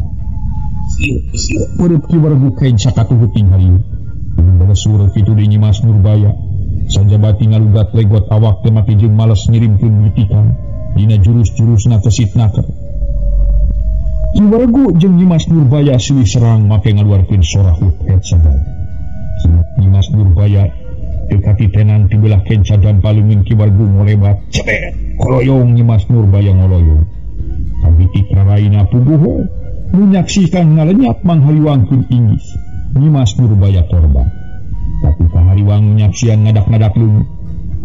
Siuk peureub Ki Weregu kenca katuhuting harieu. Blesur kitu deui Nyimas Nurbaya. Sajabati ngalugat legot awak teh make jeung males ngirimkeun gitikan dina jurus-jurusna kesit naker. Ki Weregu jeung Nyimas Nurbaya silih serang make ngaluarkeun sora hut-het sagala. Nyimas Nurbaya teu katitenan ti belah kenca dampaleungeun Ki Weregu ngolebat. Cebet koloyong Nyimas Nurbaya ngoloyong. Kagitik raraina puguh nu nyaksikan ngalenyap manghaliwangkeun inggis. Nyimas Nurbaya korban. Tapi kahariwang nyaksian ngadak-ngadak leungit.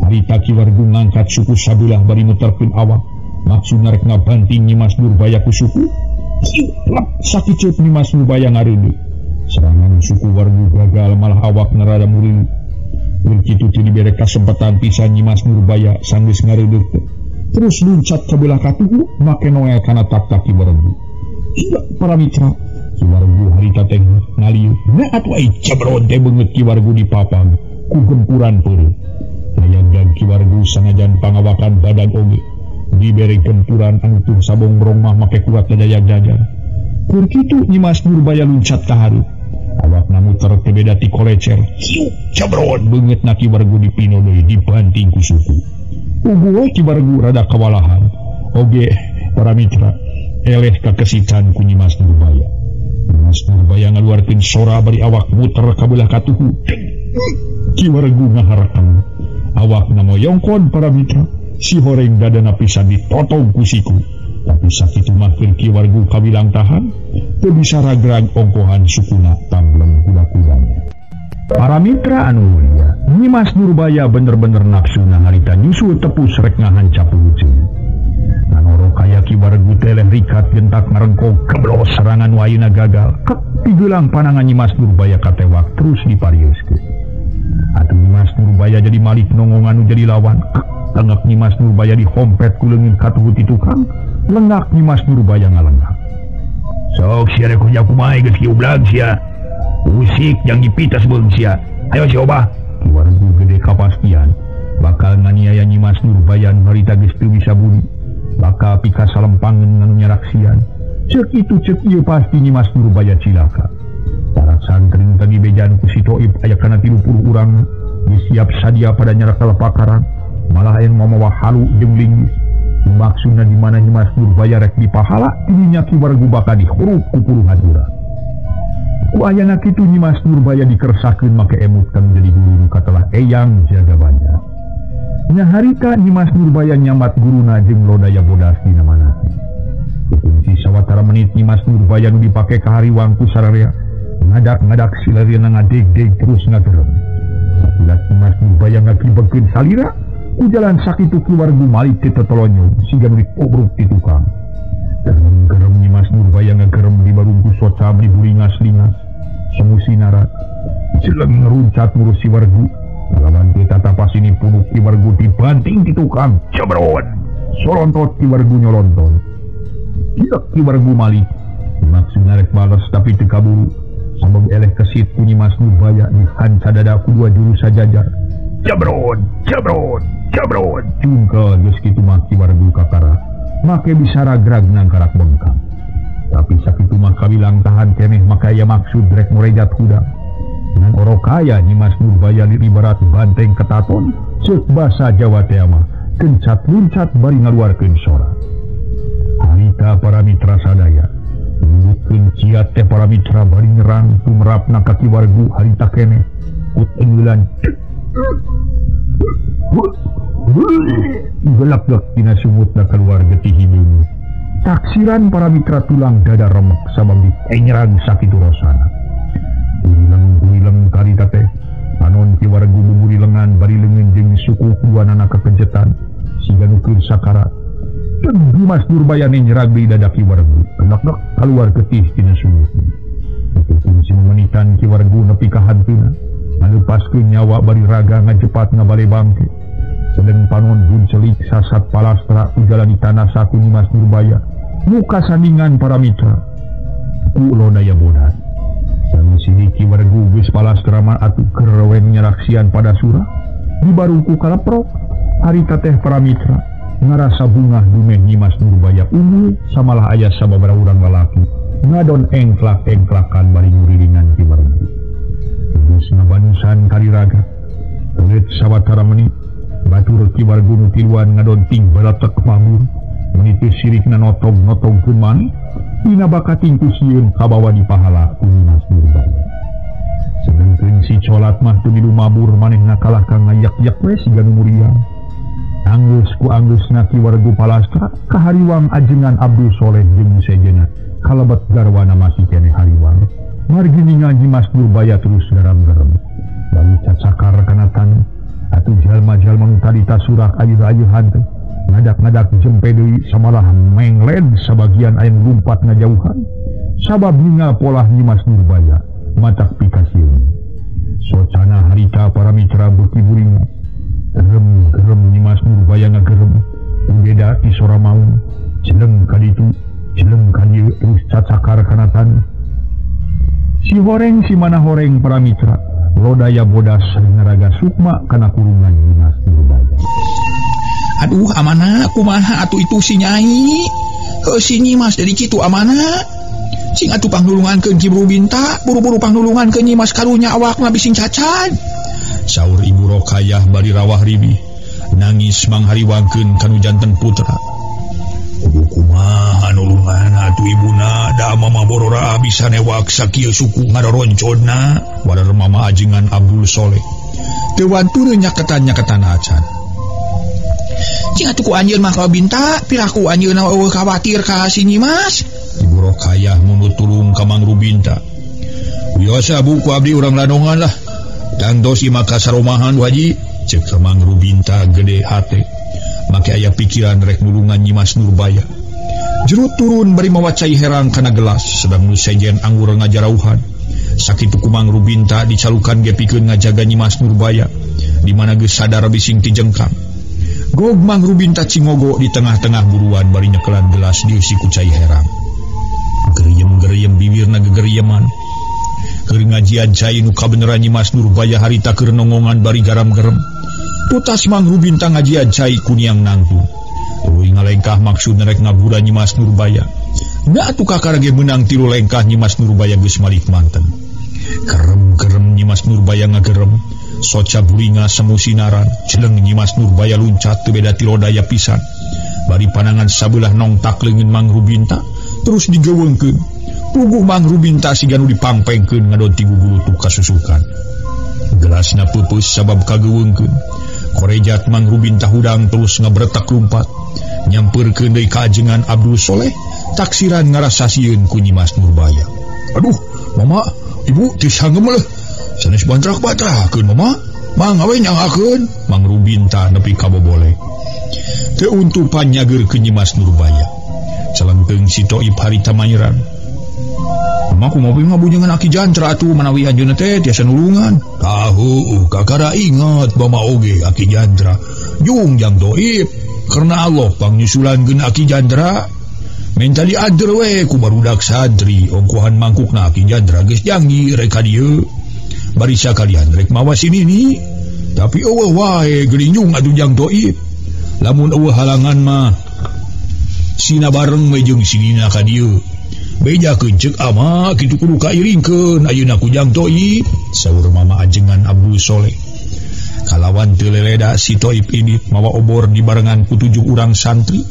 Harita Ki Weregu ngangkat suku sabelah bari muterkeun awak. Maksud rek ngabanting Nyimas Nurbaya ku suku. Plak sakiceut Nyimas Nurbaya ngareundeuk. Serangan suku Weregu gagal malah awak nerada murilu. Keur kitu teu dibere kasempatan pisan Nyimas Nurbaya sanggeus ngareundeuk teh. Terus luncat ka belah katuhu make noel kana tak-tak Ki Weregu. Iya para mitra, Ki Weregu harita teh ngalieu. Nah atuh ai jabron teh beungeut Ki Weregu dipapang ku gempuran peureum. Layang Ki Weregu sanajan pangawakan badan oge dibere gempuran anu teu sabongbrong mah make kuat dadayak-dadak. Keur kitu Nyimas Nurbaya luncat ka hareup. Awakna muter teh beda ti kolecer. Siuk jabron beungeutna Ki Weregu dipino deui dibanting ku suku. Puguh Ki Weregu rada kawalahan. Oge para mitra eleh kakesitan ku Nyimas Nurbaya. Nyimas Nurbaya ngaluarkeun sora bari awak muter ka belah katuhu. Ki Weregu ngaharekan. Awakna moyongkon para mitra. Si horeng dadana pisan ditotong ku siku. Tapi sakitu mah keur Ki Weregu kawilang tahan, teu bisa ragrag ongkohan sukuna tambleng kuda-kudanya. Para mitra anu mulia, Nyimas Nurbaya bener-bener nafsu harita nyusul tepus rek ngahancap hujeun. Ngan Dada Ki Wargu teleh rikat gentak ngarengkog keblos serangan wayuna gagal. Kek pigelang panangan Nyimas Nurbaya katewak terus diparieuskeun. Atuh Nyimas Nurbaya jadi malik nongongan nu jadi lawan. Kek tengek Nyimas Nurbaya dihompet ku leungeun katuhu ti tukang. Lengak Nyimas Nurbaya ngalengak. Sok sia rek kumaha geus kieu blag sia. Usik yang dipitas beung sia. Ayo coba. Ki Wargu gede kapastian bakal nganiaya Nyimas Nurbaya nu harita geus teu bisa budi. Bakal pika salempangeun nganu nyaraksian. Ceuk itu ceuk ieu pasti Nyimas Nurbaya cilaka. Para santri nu tadi bejan ku si Toib aya kana 30 urang geus siap sadia pada nyarak pakaran. Malah aya nu mamawa halu jeung linggis. Maksudna di mana Nyimas Nurbaya rek dipahala tidinya Ki Wargu bakal dihurup ku puluhan urang. Ku ayana kitu Nyimas Nurbaya dikersakeun make emut kanu jadi guru nu katelah Eyang Jagabaya. Nyaharita Nyimas Nurbaya nyamat guruna jeung Lodaya bodas dina manasi. Kunci sawatara menit Nyimas Nurbaya nu dipake ka hariwang ku sararea ngadak-ngadak silarieuna ngadeg-deg terus ngagerem. Sakilat Nyimas Nurbaya ngakibekeun salira ku jalan sakitu Ki Wargu malik teu tetolonyo siga nu ditobruk ti tukang. Gerem Nyimas Nurbaya ngagerem di barungku soca di buringas-lingas semu sinarat jeleng ngeruncat ngurus si Wargu. Lawan kita tapas ini punuk Ki Wargu dibanting di tukang jebron solontot Ki Wargu nyolonton. Kiak Ki Wargu malik maksud narek balas tapi teu kaburu sabab eleh kesit ku Nyimas Nurbaya dihanca dada ku dua jurus sajajar jebron jebron jebron. Jungkel geus kitu mah Ki Wargu kakara make bisa ragrag nangkarak bengkang. Tapi sakitu mah kabilang tahan keneh maka aya maksud rek murejat hudang. Ngan orokaya Nyimas Nurbaya ibarat banteng ketaton ceuk basa Jawa teh mah kencat luncat bari ngaluarkeun sora. Harita para mitra sadaya nunggukeun ciat teh para mitra bari nyerang tumerapna ka Ki Wargu harita keneh kut engeulan gelap-gelap tina sumutna keluar getih hideung. Taksiran para mitra tulang dada remek sabab ditenyerang sakitu rosana. Gurileng karita teh panon Ki Wargu buburi lengan bari leungeun jeung suku kuduanana kekencetan siga nu keur sakarat. Nyimas Nurbaya nyerang di dada Ki Wargu gelak-gelak keluar getih tina sumutna. Kunci memenitan Ki Wargu nepi ka hanteuna ngalepaskeun nyawa bari raga ngajepat ngabale bangke. Sedeng panon buncelik sasat palastra ku jalan di tanah saku Nyimas Nurbaya muka sandingan para mitra ku Lodaya bodas. Sini Ki Wargu geus palastra mah atuh kerwen nyaraksian pada surah di barungku kaleprok. Harita teh para mitra ngarasa bungah dumeh Nyimas Nurbaya unggul samalah aya sababaraha urang lalaki ngadon engklak-engklakan bari ngurilingan Ki Wargu. Geus ngabanusan kariraga teureut sawatara menit batur Ki Wargu nu tiluan ngadon ting balatek mabur meuni teu sirikna notog-notogkeun maneh dina bakating ku sieun kabawa di pahala ku Nyimas Nurbaya. Sedengkeun si colat mah teu milu mabur manehna kalah ka ngayak-yak we siga nu muriang. Anggeus ku anggeusna Ki Wargu palastra kahariwang ajengan Abdul Soleh jeung sejenna kalebet garwana masih keneh hariwang. Margi ningal Nyimas Nurbaya terus garam-garam bari cacakar kana taneuh. Atuh jalma-jalma nu tadi tasurak ayeuh-ayeuhan teh ngadak-ngadak jempe deui samalah mengled sabagian aya nu lumpat ngajauhan sabab ningal polah Nyimas Nurbaya matak pikasieun. Socana harita para mitra beuki buringas gerem-gerem Nyimas Nurbaya ngagerem beda ti sora maung jeleng ka ditu jeleng ka dieu terus cacakar kana taneuh. Si horeng si mana horeng para mitra Lodaya bodas ngaraga sukma kana kurungan Nyimas Nurbaya. Aduh amana kumaha atuh itu si Nyai. Heuh si Nyimas jadi kitu amana. Cing atuh pangnulungankeun Ki Rubinta, buru-buru pangnulungankeun Nyimas karunya awakna bising cacat. Saur Ibu Rokayah bari rawah ribih nangis manghariwangkeun kanu janten putra. Kudu kumaha nulungan atuh ibuna da mama borora bisa newak sakieu suku ngaroronconna wadar mama ajengan Abdul Soleh. Teu wantureun nyaketan-nyaketan acan. Cing atuh ku anjeun mah Binta, piraku anjeunna eueuh khawatir ka si Nyimas. Ibu Rokayah munut tulung ka Mang Rubinta. Biasa bu ku abdi urang ladongan lah. Tangtos imah ka saromahan Bu Haji, ceuk Mang Rubinta gede hate. Make aya pikiran rek nulungan Nyimas Nurbaya. Jerut turun bari mawa cai herang kana gelas sedang nu sejen anggur ngajarauhan. Sakitu ku Mang Rubinta dicalukan ge pikeun ngajaga Nyimas Nurbaya di mana geus sadar bising tijengkang. Gog Mang Rubinta cingogo di tengah-tengah buruan bari nyekelan gelas dieusi ku cai herang. Geriem-geriem bibirna gegerieman. Keur ngajian cai nu kabeneran Nyimas Nurbaya harita keur nongongan bari garam-gerem. Tutas Mang Rubinta ngajian cai kuniang nangtung. Tuluy ngalengkah maksud rek ngabura Nyimas Nurbaya. Da atuh kakara ge meunang tilu lengkah Nyimas Nurbaya geus malik manten. Kerem-kerem Nyimas Nurbaya ngagerem, soca buringa semu sinaran, celeng Nyimas Nurbaya luncat teu beda ti lodaya pisan. Bari panangan sabelah nongtak leungeun Mang Rubinta terus digeuweungkeun. Puguh Mang Rubinta siga nu dipangpengkeun ngadon ti gugulutuk kasusukan. Gelasna peupeus sabab kageuweungkeun. Korejat Mang Rubinta hudang terus ngabretak lumpat. Nyampeurkeun deui ka ajengan Abdul Soleh, taksiran ngarasa sieun ku Nyimas Nurbaya. Aduh, mama, ibu teu sanggeum leuh. Sanes bantrak-bantrakeun mama. Mang awe nyangakeun. Mang Rubinta nepi ka bobole. Teu untupan nyageurkeun Nyimas Nurbaya. Calengkeung si Toib harita mayeran. Mama kumaha ngabujengan Aki Jantra atuh manawi anjeunna teh tiasa nulungan. Tahu, kakara ingat mama oge Aki Jantra. Jung jang Toib. Karena Allah pangnyusulan geun Aki Jantra. Minta diader we ku barudak santri ongkohan mangkukna Aki Jantra geus janji rek ka dieu. Bari sakalian rek mawa si Nini. Tapi eueuh wae geuning atuh jang Toib. Lamun eueuh halangan mah sina bareng we jeung si Nina ka dieu. Bejakeun ceuk ama kitu kudu kairingkeun ayeuna ku jang Toib. Saur mama ajengan Abdul Soleh. Kalawan teu leleda si Toib ini mawa obor dibarengan ku 7 urang santri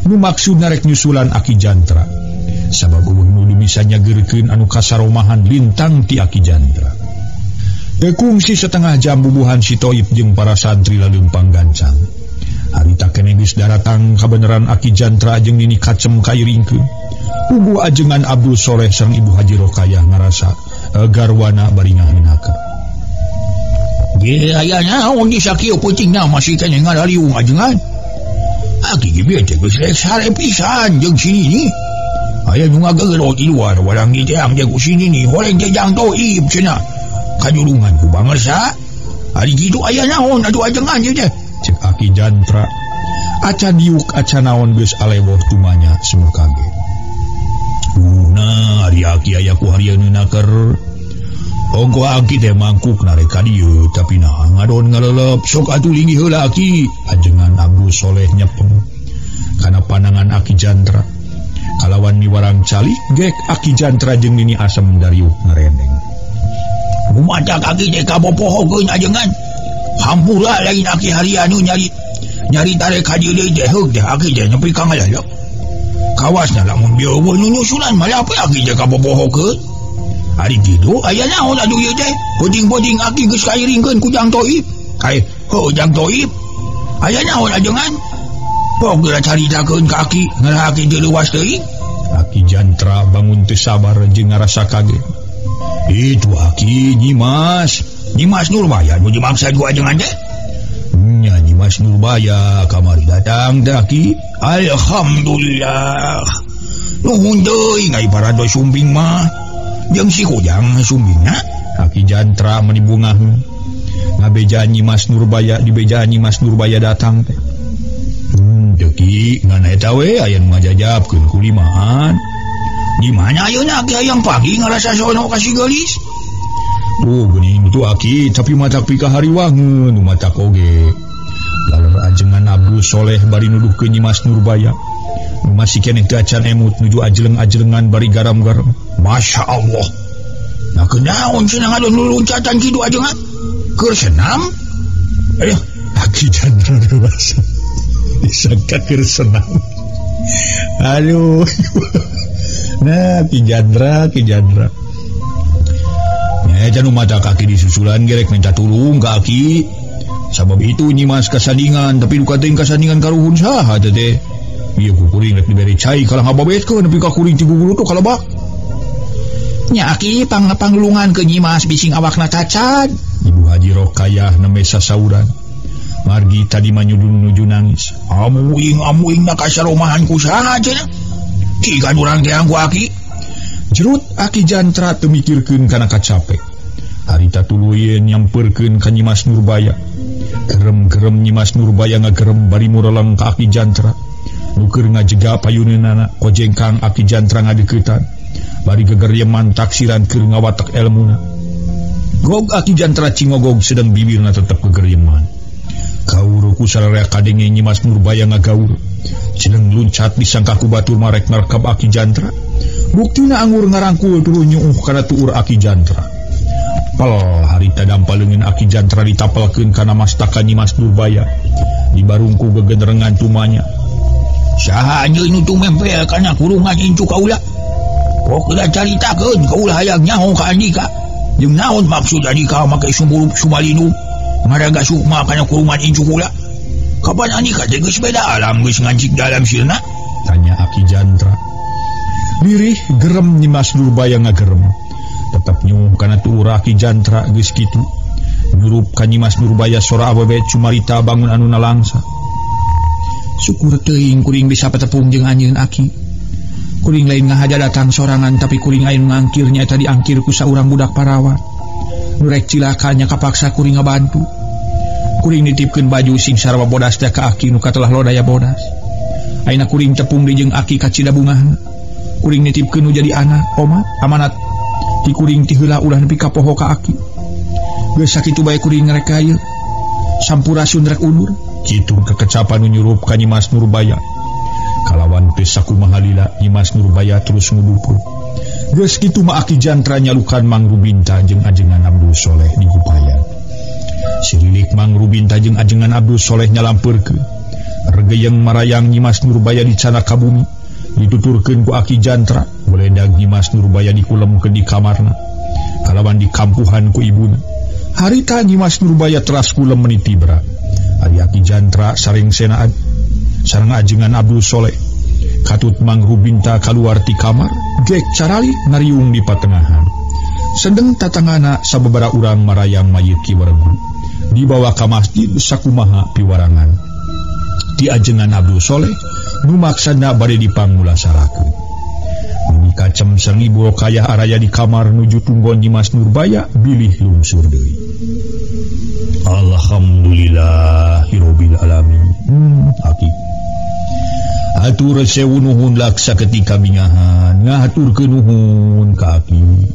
nu maksudna rek nyusulan Aki Jantra. Sabab eueuh nu bisa nyageurkeun anu kasaromahan lintang ti Aki Jantra. Teu kungsi setengah jam bubuhan si Toib jeung para santri laleumpang gancang. Harita keneh geus daratang kabeneran Aki Jantra jeung Nini Kacem kairingkeun. Puguh ajengan Abdul Soleh sareng Ibu Haji Rokayah ngarasa garwana bari ngahinakeun. Ge aya naon di sakieu peutingna masih keneh ngalariung ajengan. Aki ge bieu teh geus rek sare pisan jeung si Nini. Aya nu ngagegero di luar warang ge teh jeung ku si Nini horeng teh jang Toib cenah. Kajulungan ku bangersa. Ari kitu aya naon atuh ajengan ieu teh? Cek Aki Jantra. Aca diuk aca naon geus alewoh tumanya semu kaget. Nah, ari aki aya ku harieunna keur. Ongko aki teh mangkuk narek ka dieu tapi nah ngadon ngalelep sok atuh linggih heula aki. Ajengan Abdul Soleh nyepeng kana panangan Aki Jantra. Kalawan miwarang calik gek Aki Jantra jeung Nini Asem dariuk ngareneng. Gumatak aki teh kabopohokeun ajengan. Hampura lain aki harianu nyari nyari tarek ka dieu deui teh heug teh aki teh nepi ka ngalalep. Kawasna lamun bieu eueuh nu nyusulan malah apa aki teh kabopohokeun. Ari kitu aya naon atuh ieu teh? Peuting-peuting aki geus kairingkeun ku Jang Toib. Ai, heuh Jang Toib. Aya naon ajengan? Pok geura caritakeun ka aki, ngarah aki teu leuwas teuing. Aki Jantra bangun teu sabar jeung ngarasa kaget. Itu aki Nyimas. Nyimas Nurbaya nu dimaksa ku ajengan teh. Nya Nyimas Nurbaya kamari datang teh aki. Alhamdulillah. Nuhun deui ngai parado sumbing mah. Jeung si Kujang sumbingna. Aki Jantra meni bungaheun. Ngabejaan Nyimas Nurbaya dibejaan Nyimas Nurbaya datang teh. Deki ngan eta we aya nu ngajajabkeun ku limaan. Di mana ayeuna aki hayang pagi ngarasa sono ka si geulis? Tuh geuning tu aki tapi matak pika hariwangeun nu matak oge. Laler ajengan Abdul Soleh bari nuduhkeun Nyimas Nurbaya. Nu masih keneh teu acan emut nuju ajeleng-ajelengan bari garam-garam. Masya Allah. Nah kenaon cenah ngadon luluncatan kitu ajengan? Keur senam? Ayo Aki Jantra dewasa. Disangka keur senam. Aduh. Nah, Ki Jantra, Ki Jantra. Nya nu mata kaki disusulan gerek minta tulung ka aki. Sabab itu Nyimas kasandingan, tapi duka teuing kasandingan karuhun saha teh teh. Ieu ku kuring rek dibere cai kalah ngababetkeun nepi ka kuring ti gugulutuk kalebak. Nya aki panglulungan ke Nyimas bising awakna cacad. Ibu Haji Rokayah nembe sasauran. Margi tadi manyudun nuju nangis. Amuing amuing na kasaromahan ku saha cenah. Dibuktikan urang teh ku aki. Jerut Aki Jantra teu mikirkeun kana kacape. Harita tuluyeun nyampeurkeun ka Nyimas Nurbaya. Gerem-gerem Nyimas Nurbaya ngagerem bari mureleng ka Aki Jantra. Nu keur ngajega payuneunana kojengkang Aki Jantra ngadeuketan. Bari gegeryeman taksiran keur ngawatek elmuna. Gog Aki Jantra cingogog sedang bibirna tetep gegeryeman. Kaur ku sararea kadenge Nyimas Nurbaya ngagaur. Ceneng luncat disangka ku batur marek ngarkab Aki Jantra. Buktina anggur ngarangkul tuluy nyuuh kana tuur Aki Jantra. Pel harita dampal leungeun Aki Jantra ditapelkeun kana mastaka Nyimas Nurbaya. Dibarungku gegenrengan tumanya. Saha anjeun nu tumempel kana kurungan incu kaula? Pokna caritakeun kaula hayang nyaho ka andika. Jeung naon maksud andika make sumburup sumalinu? Ngaraga sukma kana kurungan incu kula. Kapan andika teh geus beda alam geus ngancik dalam sirna? Tanya Aki Jantra. Lirih gerem Nyimas Nurbaya ngagerem. Tetep nyuh kana tuur Aki Jantra geus kitu. Nyurup ka Nyimas Nurbaya sora awewe cumarita bangun anu nalangsa. Syukur teuing kuring bisa patepung jeung anjeun Aki. Kuring lain ngahaja datang sorangan tapi kuring aya nu ngangkir nyaeta diangkir ku saurang budak parawan. Nu rek cilaka nya kapaksa kuring ngabantu. Kuring nitipkeun baju sing sarua bodas teh ka Aki nu katelah lodaya bodas. Ayeuna kuring tepung deui jeung Aki ka Cidabungahna. Kuring nitipkeun nu jadi anak omat amanat ti kuring ti heula ulah nepi ka poho ka Aki. Geus sakitu bae kuring rek ka ieu. Sampurasun rek undur. Kitu kekecapan nu nyurup ka Nyimas Nurbaya. Kalawan teu sakumaha lila Nyimas Nurbaya terus ngudupur. Geus kitu mah Aki Jantra nyalukan Mang Rubinta jeung ajengan Abdul Soleh di Gupayan. Sirilik Mang Rubinta jeung ajengan Abdul Soleh nyalampeurkeun. Regeyeng marayang Nyimas Nurbaya dicana ka bumi, dituturkeun ku Aki Jantra. Beledag Nyimas Nurbaya dikulemkeun di kamarna. Kalawan dikampuhan ku ibuna. Harita Nyimas Nurbaya teras kulem meni tibra. Ari Aki Jantra sareng senaan sareng ajengan Abdul Soleh. Katut Mang Rubinta kaluar ti kamar, gek carali ngariung di patengahan. Sedeng tatangana sababara urang marayang mayit Ki Weregu. Dibawa ka masjid sakumaha piwarangan. Ti ajengan Abdul Soleh nu maksana bade dipangulasarakeun. Mimi kacem sareng Ibu Rokayah araya di kamar nuju tunggon Nyimas Nurbaya bilih lungsur deui. Alhamdulillahirabbil alamin. Aki. Atur sewu nuhun laksa ketika bingahan ngahaturkeun nuhun ka aki.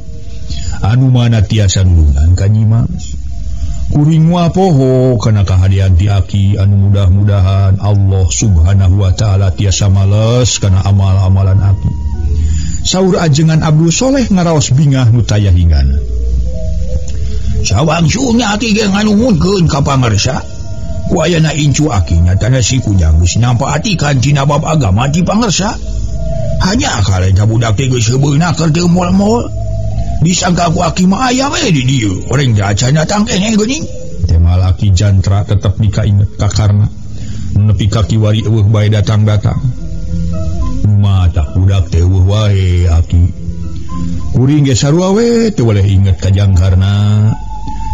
Anu mana tiasa nulungan ka Nyimas. Kuring moal poho kana kahadean ti aki anu mudah-mudahan Allah Subhanahu wa taala tiasa males kana amal-amalan aki. Saur ajengan Abdul Soleh ngaraos bingah nu taya hinggana. Sawangsulna aki ge nganuhunkeun ka pangersa. Ku ayana incu aki nyatana si kujang geus nyampaatikan tina bab agama ti pangersa. Hanya kaleta budak teh geus heubeuna keur teu moal-moal. Disangka ku aki mah aya we di dieu. Urang teh acan datang keneh geuning. Temal Aki Jantra tetep dikainget kakarna. Nepi ka kiwari eueuh bae datang-datang. Mata budak teh eueuh wae aki. Kuring ge sarua we teu boleh inget ka jangkarna.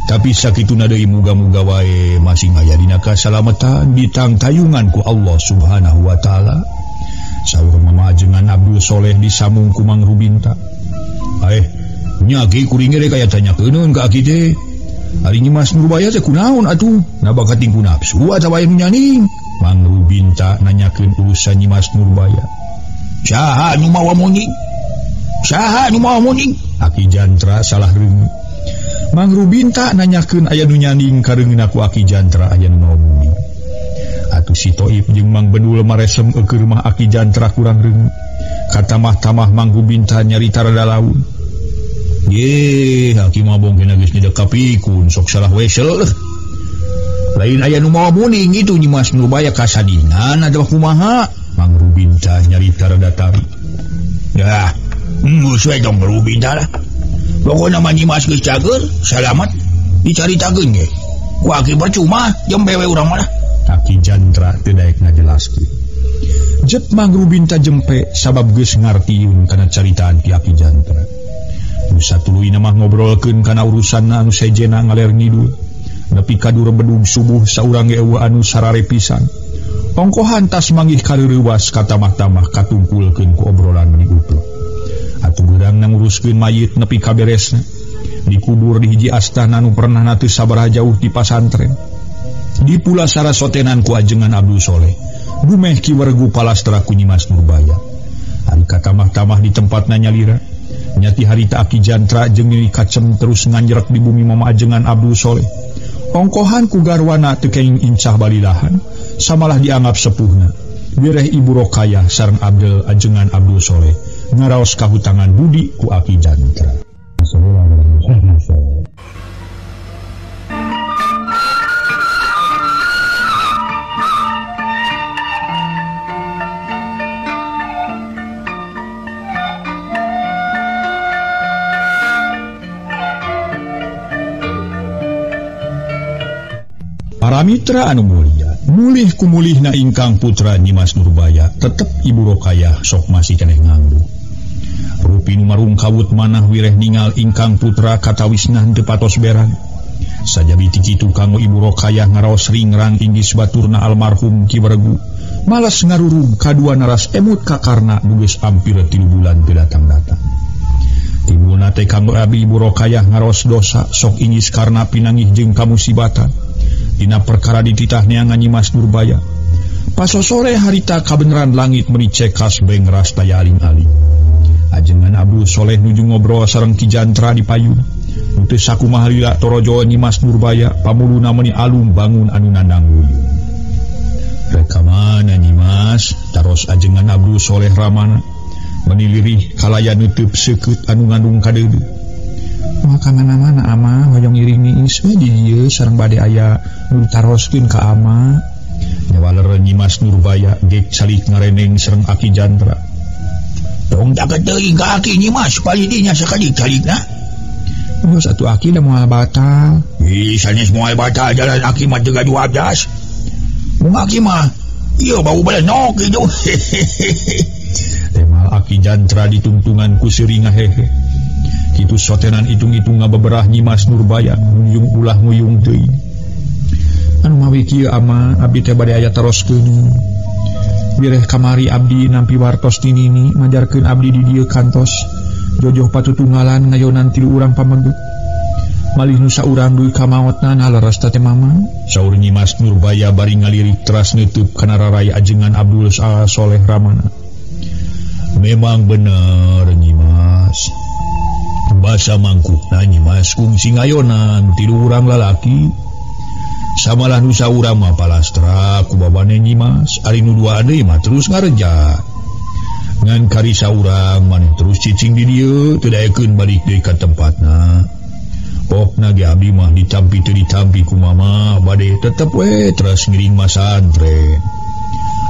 Tapi sakituna deui muga-muga wae masing aya dina kasalamatan ditangtayungan ku Allah Subhanahu wa taala. Saur mama ajengan Abdul Soleh disamung ku Mang Rubinta. Nya ki kuring ge kaya tanyakeun ka aki teh. Ari Nyimas Nurbaya teh kunaon atuh? Na bakating ku nafsu atawa aya nu nyaning? Mang Rubinta nanyakeun urusan Nyimas Nurbaya. Saha nu mawa muning? Saha nu mawa muning? Aki Jantra salah reungeut. Mang Rubinta nanyakeun aya nu nyaning kareungeuna ku Aki Jantra aya nu mawa muning. Atuh si Toib jeung Mang Bedul maresem eueur mah Aki Jantra kurang reungeut. Katamah-tamah Mang Rubinta nyarita rada laun. Ye, aki mah bongkena geus nyedek kapikun sok salah wesel. Lain aya nu mawa muning itu Nyimas Nurbaya kasadingan atawa kumaha? Mang Rubinta nyarita rada tari. Dah, geus we tong Rubinta lah. Pokona mah Nyimas geus cager, salamat dicaritakeun ge. Ku aki percuma jeung bewe urang mah. Aki Jantra teu daek ngajelaskeun. Jet Mang Rubinta jempe sabab geus ngartieun kana caritaan ti Aki Jantra. Nu satuluyna mah ngobrolkeun kana urusanna anu sejena ngaler ngidul. Nepi ka dur bedug subuh saurang ge eueuh anu sarare pisan. Ongkohan tas manggih kareurewas katamah-tamah katungkulkeun ku obrolan meni uplek. Atuh geurang nguruskeun mayit nepi ka beresna. Dikubur di hiji astana nu pernah teu sabaraha jauh ti pasantren. Dipulasara sotenan ku ajengan Abdul Soleh. Dumeh Ki Wergu palastra ku Nyimas Nurbaya. Ari katamah-tamah di tempatna nyalira. Nyati harita Aki Jantra jeung Nini Kacem terus nganjrek di bumi mama ajengan Abdul Soleh. Ongkohan ku garwana teu kenging incah balilahan, samalah dianggap sepuhna. Wireh Ibu Rokayah sareng Abdul ajengan Abdul Soleh ngaraos kahutangan budi ku Aki Jantra. Para mitra anu mulia, mulih kumulihna ingkang putra Nyimas Nurbaya, tetep Ibu Rokayah sok masih keneh nganggu. Rupi nu marungkawut manah wireh ningal ingkang putra katawisna henteu patos berang. Sajabi ti kitu kanggo Ibu Rokayah ngaraos ringrang inggis baturna almarhum Ki Wergu. Malas ngarurug kadua naras emut kakarna nu geus ampir 3 bulan teu datang-datang. Timbulna teh kanggo abi Ibu Rokayah ngaraos dosa sok inggis karna pinangih jeung kamusibatan. Dina perkara dititah neangan Nyimas Nurbaya. Pasosore harita kabeneran langit meni cekas bengras taya aling-aling. Ajengan Abdul Soleh nuju ngobrol sareng Ki Jantra di payun. Nu teu sakumaha lila torojo Nyimas Nurbaya pamuluna meni alum bangun anu nandang wuyung. Rek ka mana Nyimas? Taros ajengan Abdul Soleh ramana. Meni lirih kalaya neuteub seukeut anu ngandung kadeudeuh. Moal ka mana-mana ama hoyong iring niis we di dieu sareng bade aya nu ditaroskeun ka ama. Nyawaler Nyimas Nurbaya gek calik ngareneng sareng Aki Jantra. Tong daket teuing ka Aki Nyimas palidinya sakali calikna. Geus atuh Aki da moal batal. Ih sanes moal batal jalan Aki mah teu gaduh abdas. Mun Aki mah ieu bau belenok kitu. Temal Aki Jantra ditungtungan ku seuri ngahehe. Kitu sotenan hitung-hitung ngabeberah Nyimas Nurbaya nguyung ulah nguyung teuing. Anu mawi kieu ama abdi teh bade aya taroskeun. Wireh kamari abdi nampi wartos ti nini majarkeun abdi di dieu kantos jojoh patutunggalan ngayonan tilu urang pameget. Malih nu saurang deui ka maotna naleres teh mama. Saur Nyimas Nurbaya bari ngalirik teras neuteub kana rarai ajengan Abdul Soleh ramana. Memang bener Nyimas. Basa mangkukna Nyimas kungsi ngayonan tilu urang lalaki. Samalah nu saurang mah palastra ku babane Nyimas, ari nu dua deui mah terus ngareja. Ngan kari saurang maneh terus cicing di dieu teu daekeun balik deui ka tempatna. Pokna ge abdi mah ditampi teu ditampi ku mama bade tetep we terus ngiring masantren.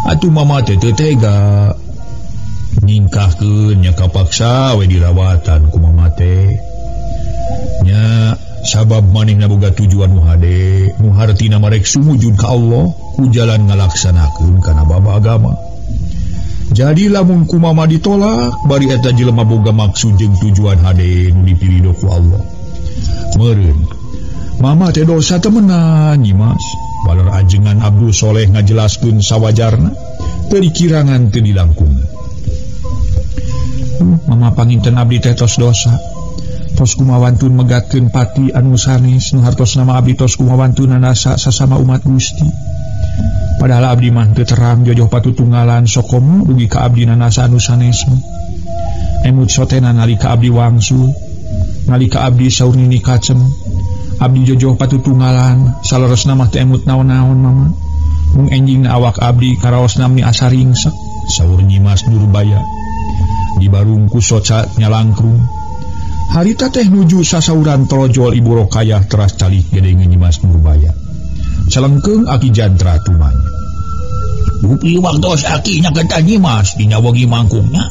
Atuh mama teh teu tega. Nyingkahkeun nya kapaksa we dirawatan ku mama teh. Nya sabab manehna boga tujuan nu hade, nu hartina marek sumujud ka Allah ku jalan ngalaksanakeun kana bab agama. Jadi lamun ku mama ditolak, bari eta jelema boga maksud jeung tujuan hade nu dipirido ku Allah. Meureun mama teh dosa temenan Nyimas. Baler ajengan Abdul Soleh ngajelaskeun sawajarna, teu dikirangan teu dilangkung. Mama panginten abdi teh tos dosa. Tos kumawantun megatkeun pati anu sanes nu hartos nama abdi tos kumawantun nasa sasama umat Gusti. Padahal abdi mah teu terang jojoh patutunggalan sokomo dugi ka abdi nanasa anu sanes mah. Emut sotena nalika abdi wangsul, nalika abdi saur Nini Kacem, abdi jojoh patutunggalan saleresna mah teu emut naon-naon mama. Mung enjingna awak abdi karaosna meni asa ringsek. Saur Nyimas Nurbaya. Di barungku soca nyalangkrung. Harita teh nuju sasauran torojol Ibu Rokayah teras calik gede Nyimas Nurbaya. Celengkeung Aki Jantra tumanya. Dupi waktos Aki nyaketan Nyimas dina wengi mangkukna.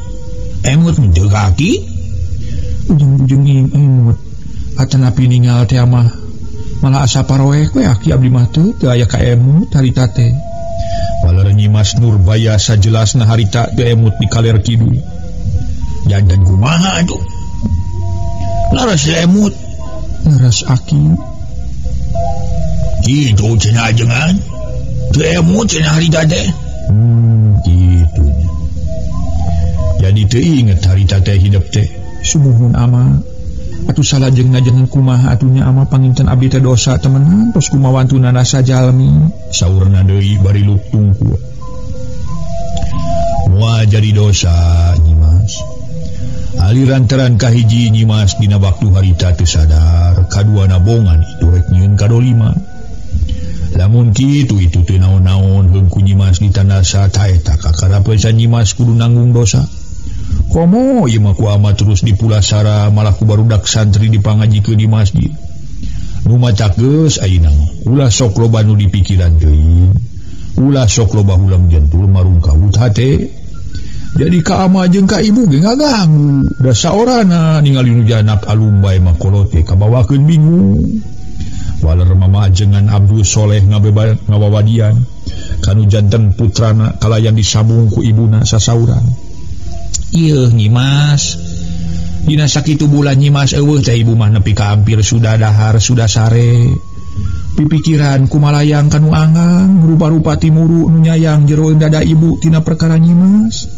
Emut henteu ka Aki? Ujung-ujung emut. Atanapi ningal teh mah malah asa paroek we Aki abdi mah teu aya ka emut harita teh. Baler Nyimas Nurbaya sajelasna harita teu emut di kaler kidul. Jantan kumaha atuh? Laras emut. Laras Aki. Kitu cenah ajengan. Teu emut cenah harita teh. Jadi teu inget harita teh hidep teh. Sumuhun ama. Atuh salajengna jangan kumaha atunya ama panginten abdi teh dosa temenan tos kumaha wantuna rasa jalmi. Saurna deui bari luk tungkul. Moal jadi dosa Nyimas. Aliran teran kahiji Nyimas dina waktu harita teu sadar, kaduana bongan itu rek nyieun kadoliman. Lamun kitu itu teu naon-naon heung ku Nyimas ditandasa ta eta kakara poe Nyimas kudu nanggung dosa. Komo ieu mah ku ama terus dipulasara malah ku barudak santri dipangajikeun di masjid. Nu matak geus ayeuna mah ulah sok loba nu dipikiran teuing. Ulah sok loba hulang jentul marungkawut hate. Jadi ka ama jeung ka ibu ge ngaganggu. Da saorana ningali nu janak alum bae mah kolot ge kabawakeun bingung. Waler mama ajengan Abdul Soleh ngawawadian kanu janten putrana kalayan disambung ku ibuna sasauran. Ieu Nyimas dina sakitu bulan Nyimas eueuh teh ibu mah nepi ka hampir sudah dahar sudah sare. Pipikiran kumalayang kanu angang rupa-rupa timuru nu nyayang jero dada ibu tina perkara Nyimas.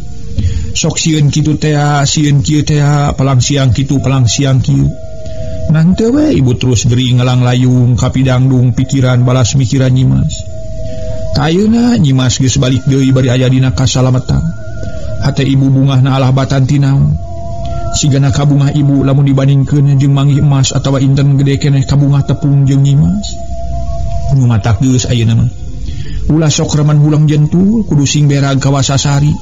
Sok sieun kitu tea sieun kieu tea pelang siang kitu pelang siang kieu. Ngan teu we ibu terus gering ngalang layung kapidangdung pikiran balas mikiran Nyimas. Ayeuna Nyimas geus balik deui bari aya dina kasalametan. Hate ibu bungahna alah batan tinaon. Sigana kabungah ibu lamun dibandingkeun jeung manggih emas atawa inten gede keneh kabungah tepung jeung Nyimas. Nu matak geus ayeuna mah. Ulah sok remen hulang jentul kudu sing berag kawasasari.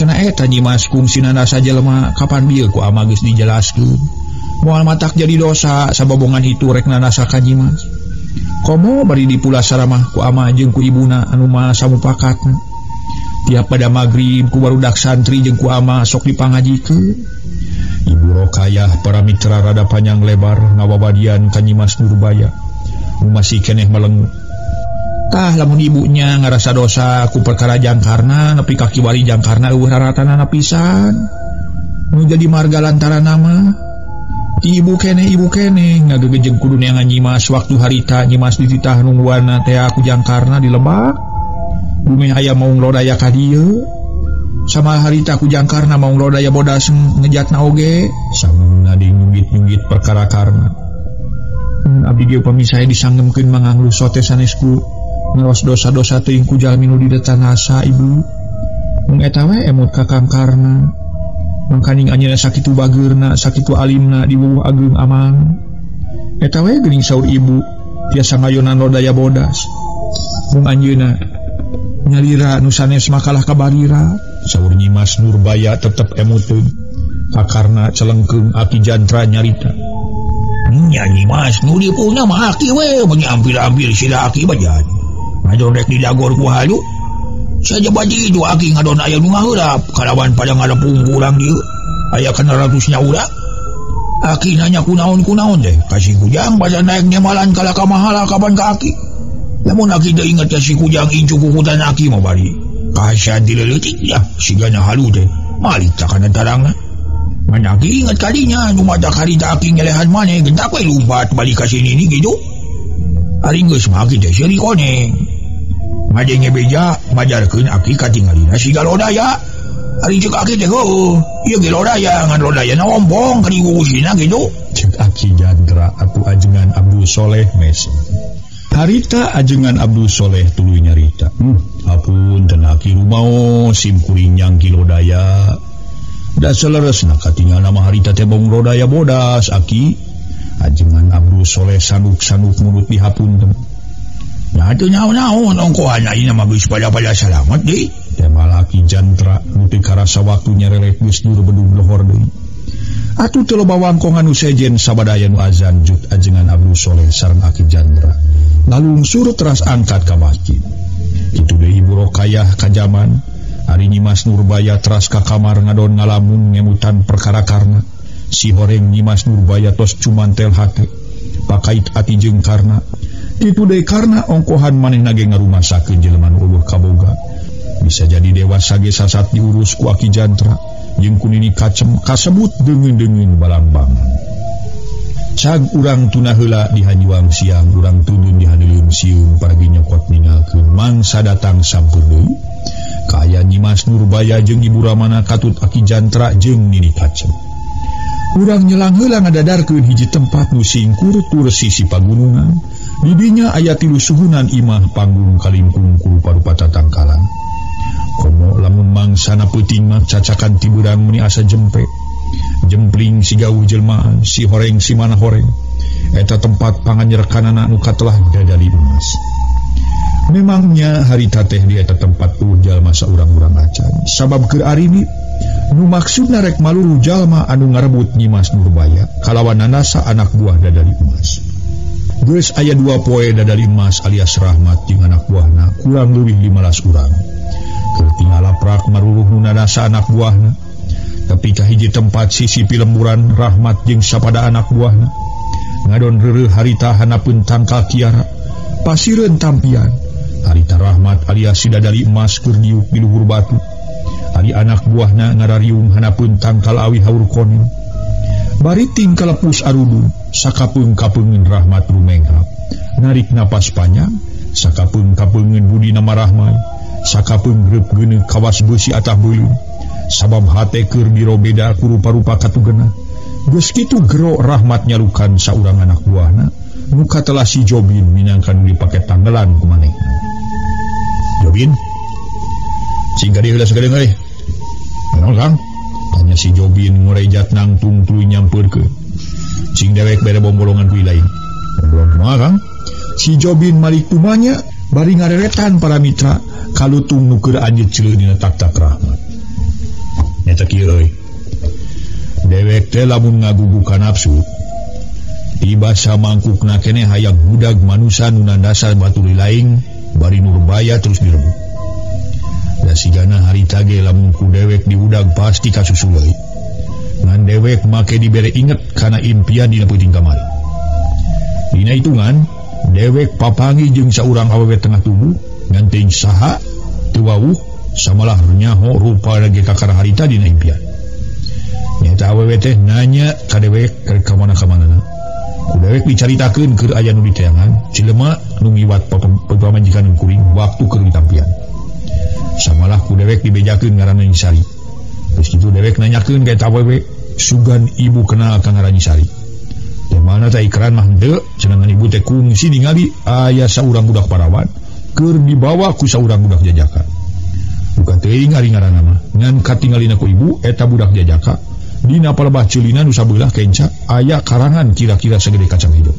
Cenah eta Nyimas kungsina rasa jelema kapan bieu ku ama geus dijelaskeun. Moal matak jadi dosa sababongan itu rek nanasa ka Nyimas. Komo bari dipulasara mah ku ama jeung ku ibuna anu mah samupakatna. Tiap pada magrib ku barudak santri jeung ku ama sok dipangajikeun. Ibu Rokayah para mitra rada panjang lebar ngawawadian ka Nyimas Nurbaya. Nu masih keneh melengu. Tah lamun ibunya ngarasa dosa ku perkara jangkarna nepi ka kiwari jangkarna eueuh raratanana pisan. Nu jadi marga lantaran nama ibu keneh ngagegejeng kudu neangan Nyimas waktu harita Nyimas dititah nungguanna teh ku jangkarna di lebak. Bumi aya maung lodaya ka dieu. Sama harita ku jangkarna maung lodaya bodas ngejatna oge. Sanguna dingunggit-ngunggit perkara karna. Abdi ge upami sae disanggemkeun manganglu sote sanesku ngaros dosa-dosa teuing ku jalmi nu didetanasa ibu. Mung eta we emut ka Kang Karna. Mangkaning anjeunna sakitu bageurna, sakitu alimna diwuwuh ageung amang. Eta we geuning saur ibu tiasa ngayonan lodaya bodas. Mung anjeunna nyalira nu sanes makalah kabarira. Saur Nyimas Nurbaya tetep emuteun. Kakarna celengkeung aki jantra nyarita. Nya Nyimas nu dipunya mah aki we mun ampil-ampil sila aki bajan. Ngadon rek didagor ku halu. Saja baji itu aki ngadon aya nu ngaheurap kalawan pada ngadepung ku urang dieu. Aya kana ratus nyaura. Aki nanya kunaon-kunaon teh ka si Kujang pada naek nyamalan kala ka mahala kapan ka aki. Lamun aki teu inget ka si Kujang incu kukutan aki mah bari. Kahasian ti leutik ya sigana halu teh. Malik takana tarangna. Ngan aki inget kadinya nu matak harita aki ngelehan maneh gentak we lumpat balik ka sini ni gitu. Ari geus mah aki teh seuri koneng. Ngadenge beja majarkeun aki katingalina siga lodaya. Ari ceuk aki teh heueuh, ieu ge lodaya ngan lodayana ompong ka digugusina gitu. Ceuk aki Jandra atuh ajengan Abdul Soleh mes. Harita ajengan Abdul Soleh tuluy nyarita. Apunten aki rumaos sim kuring nyangki lodaya. Da saleresna katingalna mah harita teh bong lodaya bodas aki. Ajengan Abdul Soleh sanuk-sanuk mulut dihapunten. Nah teu naon-naon ongkohan ayeuna mah geus pada-pada salamet deui. Teh malaki Jantra nu teu karasa waktu nyerelek geus dur bedug lohor deui. Atuh teu loba wangkongan nu sejen sabadaya nu azan jut ajengan Abdul Soleh sareng aki Jandra. Lalungsur teras angkat ka masjid. Kitu deui Ibu Rokayah ka jaman. Ari Nyimas Nurbaya teras ka kamar ngadon ngalamun ngemutan perkara karna. Si horeng Nyimas Nurbaya tos cumantel hate. Pakait ati jeung karna. Kitu deui karna ongkohan manehna ge ngarumasakeun jelema nu eueuh kaboga. Bisa jadi dewasa ge sasat diurus ku aki Jantra jeung ku nini kacem kasebut deungeun-deungeun balambang. Cag urang tuna heula di hanjuang siang, urang tunun di haneuleum siung pargi nyokot ninggalkeun mangsa datang sampeu deui. Kaya Nyimas Nyimas Nurbaya jeung Ibu Ramana katut Aki Jantra jeung Nini Kacem. Urang nyelang heula ngadadarkeun hiji tempat nu singkur tur sisi pagunungan. Didinya aya tilu suhunan imah panggung kalingkung ku rupa-rupa tatangkalan. Komo lamun mangsana peuting mah cacakan tiburang meni asa jempe. Jempling si gauh jelmaan, si horeng si mana horeng. Eta tempat panganyerekanana nu katelah dadali emas. Memangnya harita teh di eta tempat tuh jalma saurang-urang acan. Sabab keur arini nu maksudna rek maluruh jalma anu ngarebut Nyimas Nurbaya kalawan nanasa anak buah dadali emas. Geus aya 2 poe dadali emas alias Rahmat jeung anak buahna kurang leuwih 15 urang. Keur tinggal laprak maruruh nu nanasa anak buahna. Tapi ka hiji tempat sisi pilemburan Rahmat jeung sapada anak buahna. Ngadon reureuh harita hanapeun tangkal kiara. Pasireun tampian. Harita Rahmat alias si dadali emas keur diuk di luhur batu. Ari anak buahna ngarariung hanapeun tangkal awi haur koneng. Bari tingkah lepus arudung, sakapeung-kapeungeun Rahmat rumenghap. Narik napas panjang, sakapeung-kapeungeun budina marahmai, sakapeung greup geuneuk kawas beusi atah beuleum. Sabab hate keur dirobeda ku rupa-rupa katugena. Geus kitu gero Rahmat nyalukan saurang anak buahna, nu katelah si Jobin minangkan dipake tanggelan ku manehna. Jobin, cing ka dieu heula sagedeung euy. Naon Kang? Tanya si Jobin ngurejat nangtung tuluy nyampeurkeun. Cing dewek bere bombolongan ku lain. Bombolongan kumaha Kang? Si Jobin malik tumanya bari ngareretan para mitra kalutung nu keur anjeut ceuleuh dina tak-tak Rahmat. Nyata kieu euy. Dewek teh lamun ngagugukan nafsu tiba samangkukna keneh hayang budag manusa nu nandasar batu lain bari Nurbaya terus direbut. Da sigana harita ge lamun ku dewek diudag pasti kasusul deui. Ngan dewek make dibere inget kana impian dina peuting kamari. Dina hitungan dewek papanggih jeung saurang awewe tengah tubuh ngan teuing saha teu wawuh samalah nyaho rupa ge kakara harita dina impian. Nyata awewe teh nanya ka dewek ka mana-kamanana. Ku dewek dicaritakeun keur aya nu diteangan, jelema nu ngiwat pamajikan kuring waktu keur ditampian. Samalah ku dewek dibejakeun ngaranna Nyi Sari. Geus kitu dewek nanyakeun ka eta awewe, sugan ibu kenal ka ngaran Nyi Sari. Teh mana teh ikran mah henteu, cenah ibu teh kungsi ningali aya saurang budak parawan keur dibawa ku saurang budak jajaka. Bukan teuing ari ngaranna mah, ngan katingalina ku ibu eta budak jajaka. Dina palebah ceulina nu sabelah kenca aya karangan kira-kira sagede kacang hijau.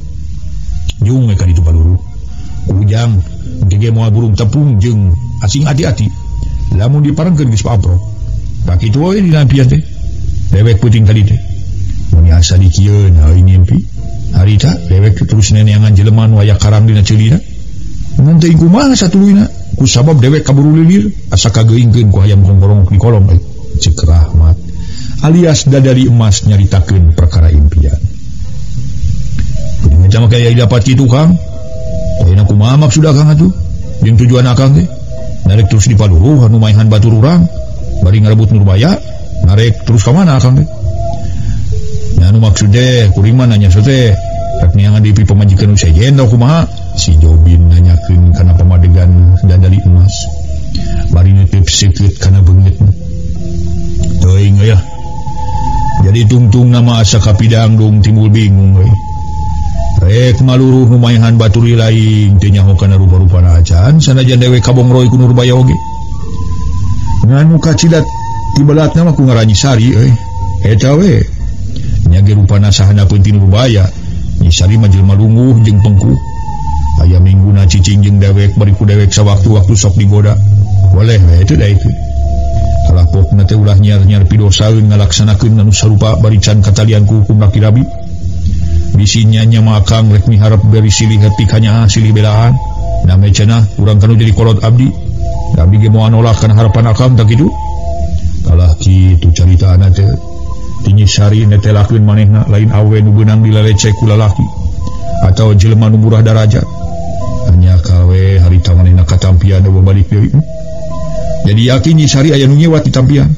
Jung we ka ditu paluruh. Ujang engke ge moal burung tepung jeung asing hati-hati. Lamun diparengkeun geus paamprok. Tah kitu we dina impian teh. Dewek peuting tadi teh. Mun asa dikieun euy mimpi. Harita dewek terus neneangan jelema nu aya karang dina ceulina. Ngan teuing kumaha satuluyna? Ku sabab dewek kaburu lilir asa kageuingkeun ku hayam kongkorong di kolom euy. Ceuk Rahmat alias dadali emas nyaritakeun perkara impian. Kudu ngecam kaya dapat kitu Kang. Ayeuna kumaha maksud Akang atuh? Jeung tujuan Akang teh narek terus dipaluruh anu maehan batur urang bari ngarebut Nurbaya, narek terus ka mana Akang teh? Nya anu maksud teh kuring mah nanya teh rek neangan di pamajikan nu sejen tau kumaha? Si Jobin nanyakeun kana pamadegan dadali emas. Bari nitip seukeut kana beungeutna. Teuing euy. Jadi tungtung nama asa kapidang dong timbul bingung euy. Rek maluruh nu maehan batur lain teu nyaho kana rupa-rupana acan sanajan dewek kabongroy ku Nurbaya oge. Ngan nu kacidat tibelatna mah ku ngaran Nyi Sari euy. Eta we. Nya ge rupana sahana pun ti Nurbaya. Nyi Sari mah jelema lungguh jeung pengkuh. Aya mingguna cicing jeung dewek bari ku dewek sawaktu-waktu sok digoda. Boleh we teu daekeun. Kalapokna teh ulah nyiar-nyiar pidosaeun ngalaksanakeun anu sarupa bari can katalian ku hukum laki rabi. Bisi nya mah Akang rek miharep beri silih hati kanyaah silih belaan. Name cenah urang kanu jadi kolot abdi. Abdi ge moal nolak kana harapan Akang tah kitu. Kalah kitu caritaana teh. Ti Nyi Sari netelakeun manehna lain awe nu beunang dilalecek ku lalaki atau jelema nu murah darajat. Hanya kawe harita manehna katampian eueuh balik deui. Jadi yakin Nyi Sari aya nu nyiwat di tampian.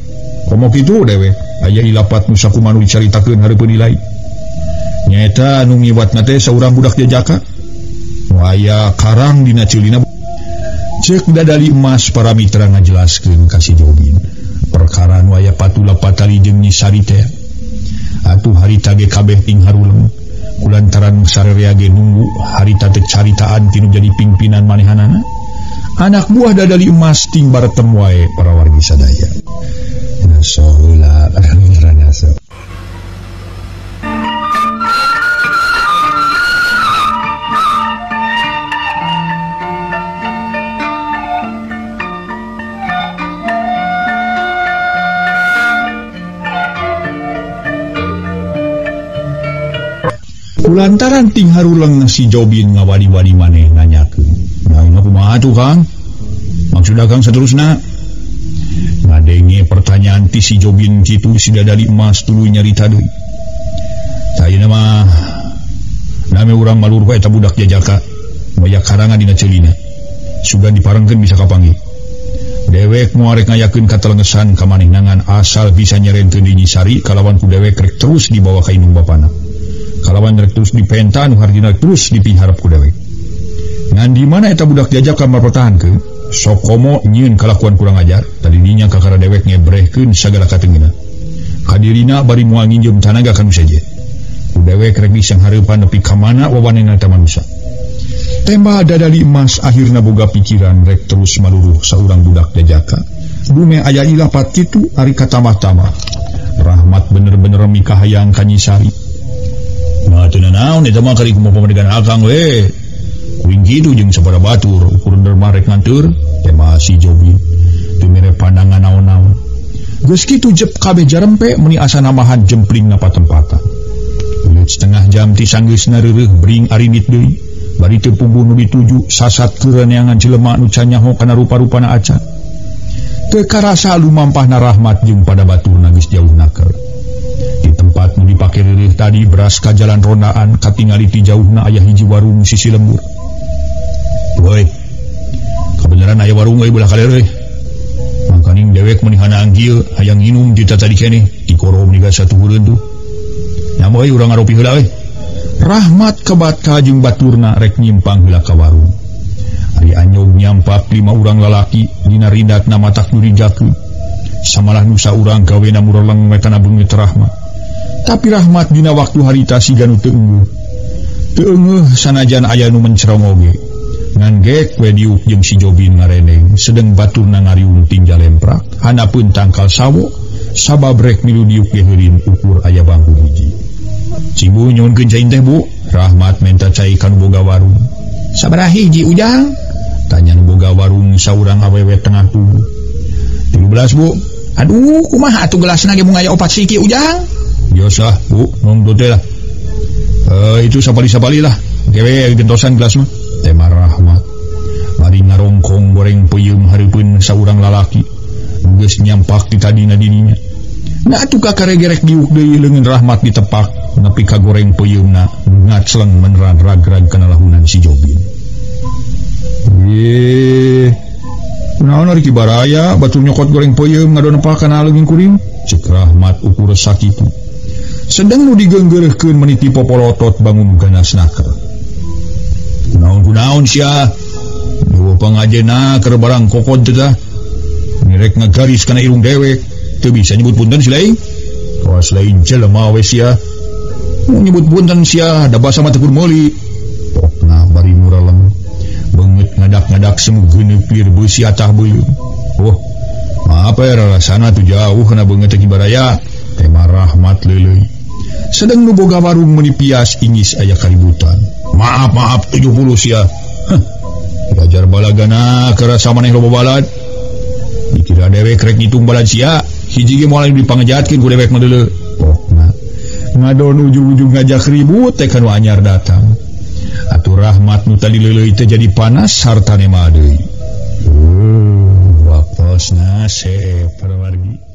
Komo kitu dewek aya ilapat nu sakumaha nu dicaritakeun hareupeun nilai. Nyaeta nu ngiwatna teh saurang budak jajaka. Nu aya karang dina ceulina. Ceuk dadali emas para mitra ngajelaskeun ka si Jobin. Nyi Sari teh. Atuh harita ge kabeh ting haruleng kulantaran sarerea ge nunggu harita teh caritaan tinu jadi pimpinan manehanana. Anak buah dadali emas ting baretem wae para wargi sadaya. Naso heula naso. Kulantaran ting haruleng si Jobin ngawadi-wadi maneh nanyakeun. Nah, ini kumaha tuh Kang? Maksud Kang seterusna? Ngadenge pertanyaan ti si Jobin kitu si dadali emas tuluy nyarita deui. Sayeuna mah name urang malur eta budak jajaka. Baya karangan dina ceulina. Sugan diparengkeun bisa kapanggih. Dewek moal rek ngayakeun katelengesan ka manehna asal bisa nyerenkeun di Nyi Sari kalawan ku dewek rek terus dibawa ka indung bapana. Kalawan rek terus dipenta nu hartina terus dipiharep ku dewek. Ngan di mana eta budak jajaka mapertahankeun? Sokomo nyieun kalakuan kurang ajar, tadi dinya kakara dewek ngebrehkeun sagala katengeuna. Kadirina bari moal nginjem tanaga ka nu seje. Ku dewek rek bisa hareupan nepi ka mana wawanena eta manusa. Tembah dadali emas akhirna boga pikiran rek terus maluruh saurang budak jajaka. Dume aya ilapat kitu ari katamah-tamah. Rahmat bener-bener mikahayang ka Nyi Sari. Nah teu nanaon eta mah kari kumaha pamadegan akang we. Kuring kitu jeung sabada batur ukur derma rek nganteur tema si Jobin. Teu mere pandangan naon-naon. Geus kitu jep kabeh jarempe meuni asa namahan jempling na patempatan. Ulit setengah jam ti sanggeusna reureuh bring arinit deui. Bari teu puguh nu dituju sasat keur neangan jelema nu can nyaho kana rupa-rupana acan. Teu karasa lumampahna Rahmat jeung pada baturna geus jauh naker. Di tempat nu dipake reureuh tadi beras ka jalan rondaan katingali ti jauhna aya hiji warung sisi lembur. Woi, kabeneran aya warung euy belah kaler euy. Mangkaning dewek meuni hanaan kieu hayang nginum ti tadi keneh dikoro meuni satuhureun tuh. Nya euy urang ngaropi heula euy. Rahmat kebat ka jeung baturna rek nyimpang heula ka warung. Ari anyog nyampak lima urang lalaki dina rindatna matak nyurigakeun. Samalah nu saurang gawena mureleng we kana beungeut Rahmat. Tapi Rahmat dina waktu harita siga nu teu eungeuh. Teu eungeuh sanajan aya nu mencerong oge. Ngan gek we diuk jeung si Jobin ngareneng sedeng baturna ngariung tinggal lemprak hanapeun tangkal sawo sabab rek milu diuk ge heurin ukur aya bangku hiji. Cibu nyuhunkeun cai teh Bu. Rahmat menta cai ka nu boga warung. Sabaraha hiji Ujang? Tanya nu boga warung saurang awewe tengah tubuh. 13 Bu. Aduh kumaha atuh gelasna ge mung aya 4 siki Ujang? Biasa Bu, mung teh lah. Itu sapali-sapali lah. Gewe gentosan gelas mah. Tema Rahmat. Bari ngarongkong goreng peuyeum hareupeun saurang lalaki. Geus nyampak ti tadina dininya. Nah atuh kakaregerek diuk deui leungeun Rahmat ditepak nepi ka goreng peuyeumna ngacleng meneran rag-rag kana lahunan si Jobin. Ye. Kunaon ari ki baraya batur nyokot goreng peuyeum ngadon nepak kana leungeun kuring? Cek Rahmat ukur sakitu. Sedeng nu digeunggeureuhkeun meniti popolotot bangun ganas naker. Kunaon-kunaon sia? Dewa pangajena keur barang kokod teh tah. Nirek ngagaris kana irung dewek. Teu bisa nyebut punten si lain. Kawas lain jelema we sia. Mun nyebut punten sia da basa mah teu kudu meuli. Pokna bari muralem. Beungeut ngadak-ngadak semu geuneuk lir beusi atah beuyeum. Oh, maaf ya rasana tuh jauh kana beungeut teh baraya. Tema Rahmat leuleuy. Sedeng nu boga warung meuni pias ingis aya kaributan. Maaf maaf 70 sia. Heh. Diajar balagana kerasa maneh loba balad. Dikira dewek rek ngitung balad sia. Hiji ge moal dipangejatkeun ku dewek mah deuleu. Pokna ngadon ujung-ujung ngajak ribut teh kanu anyar datang. Atuh Rahmat nu tadi leuleuy teh jadi panas sartane mah deui. Waktosna seep para wargi.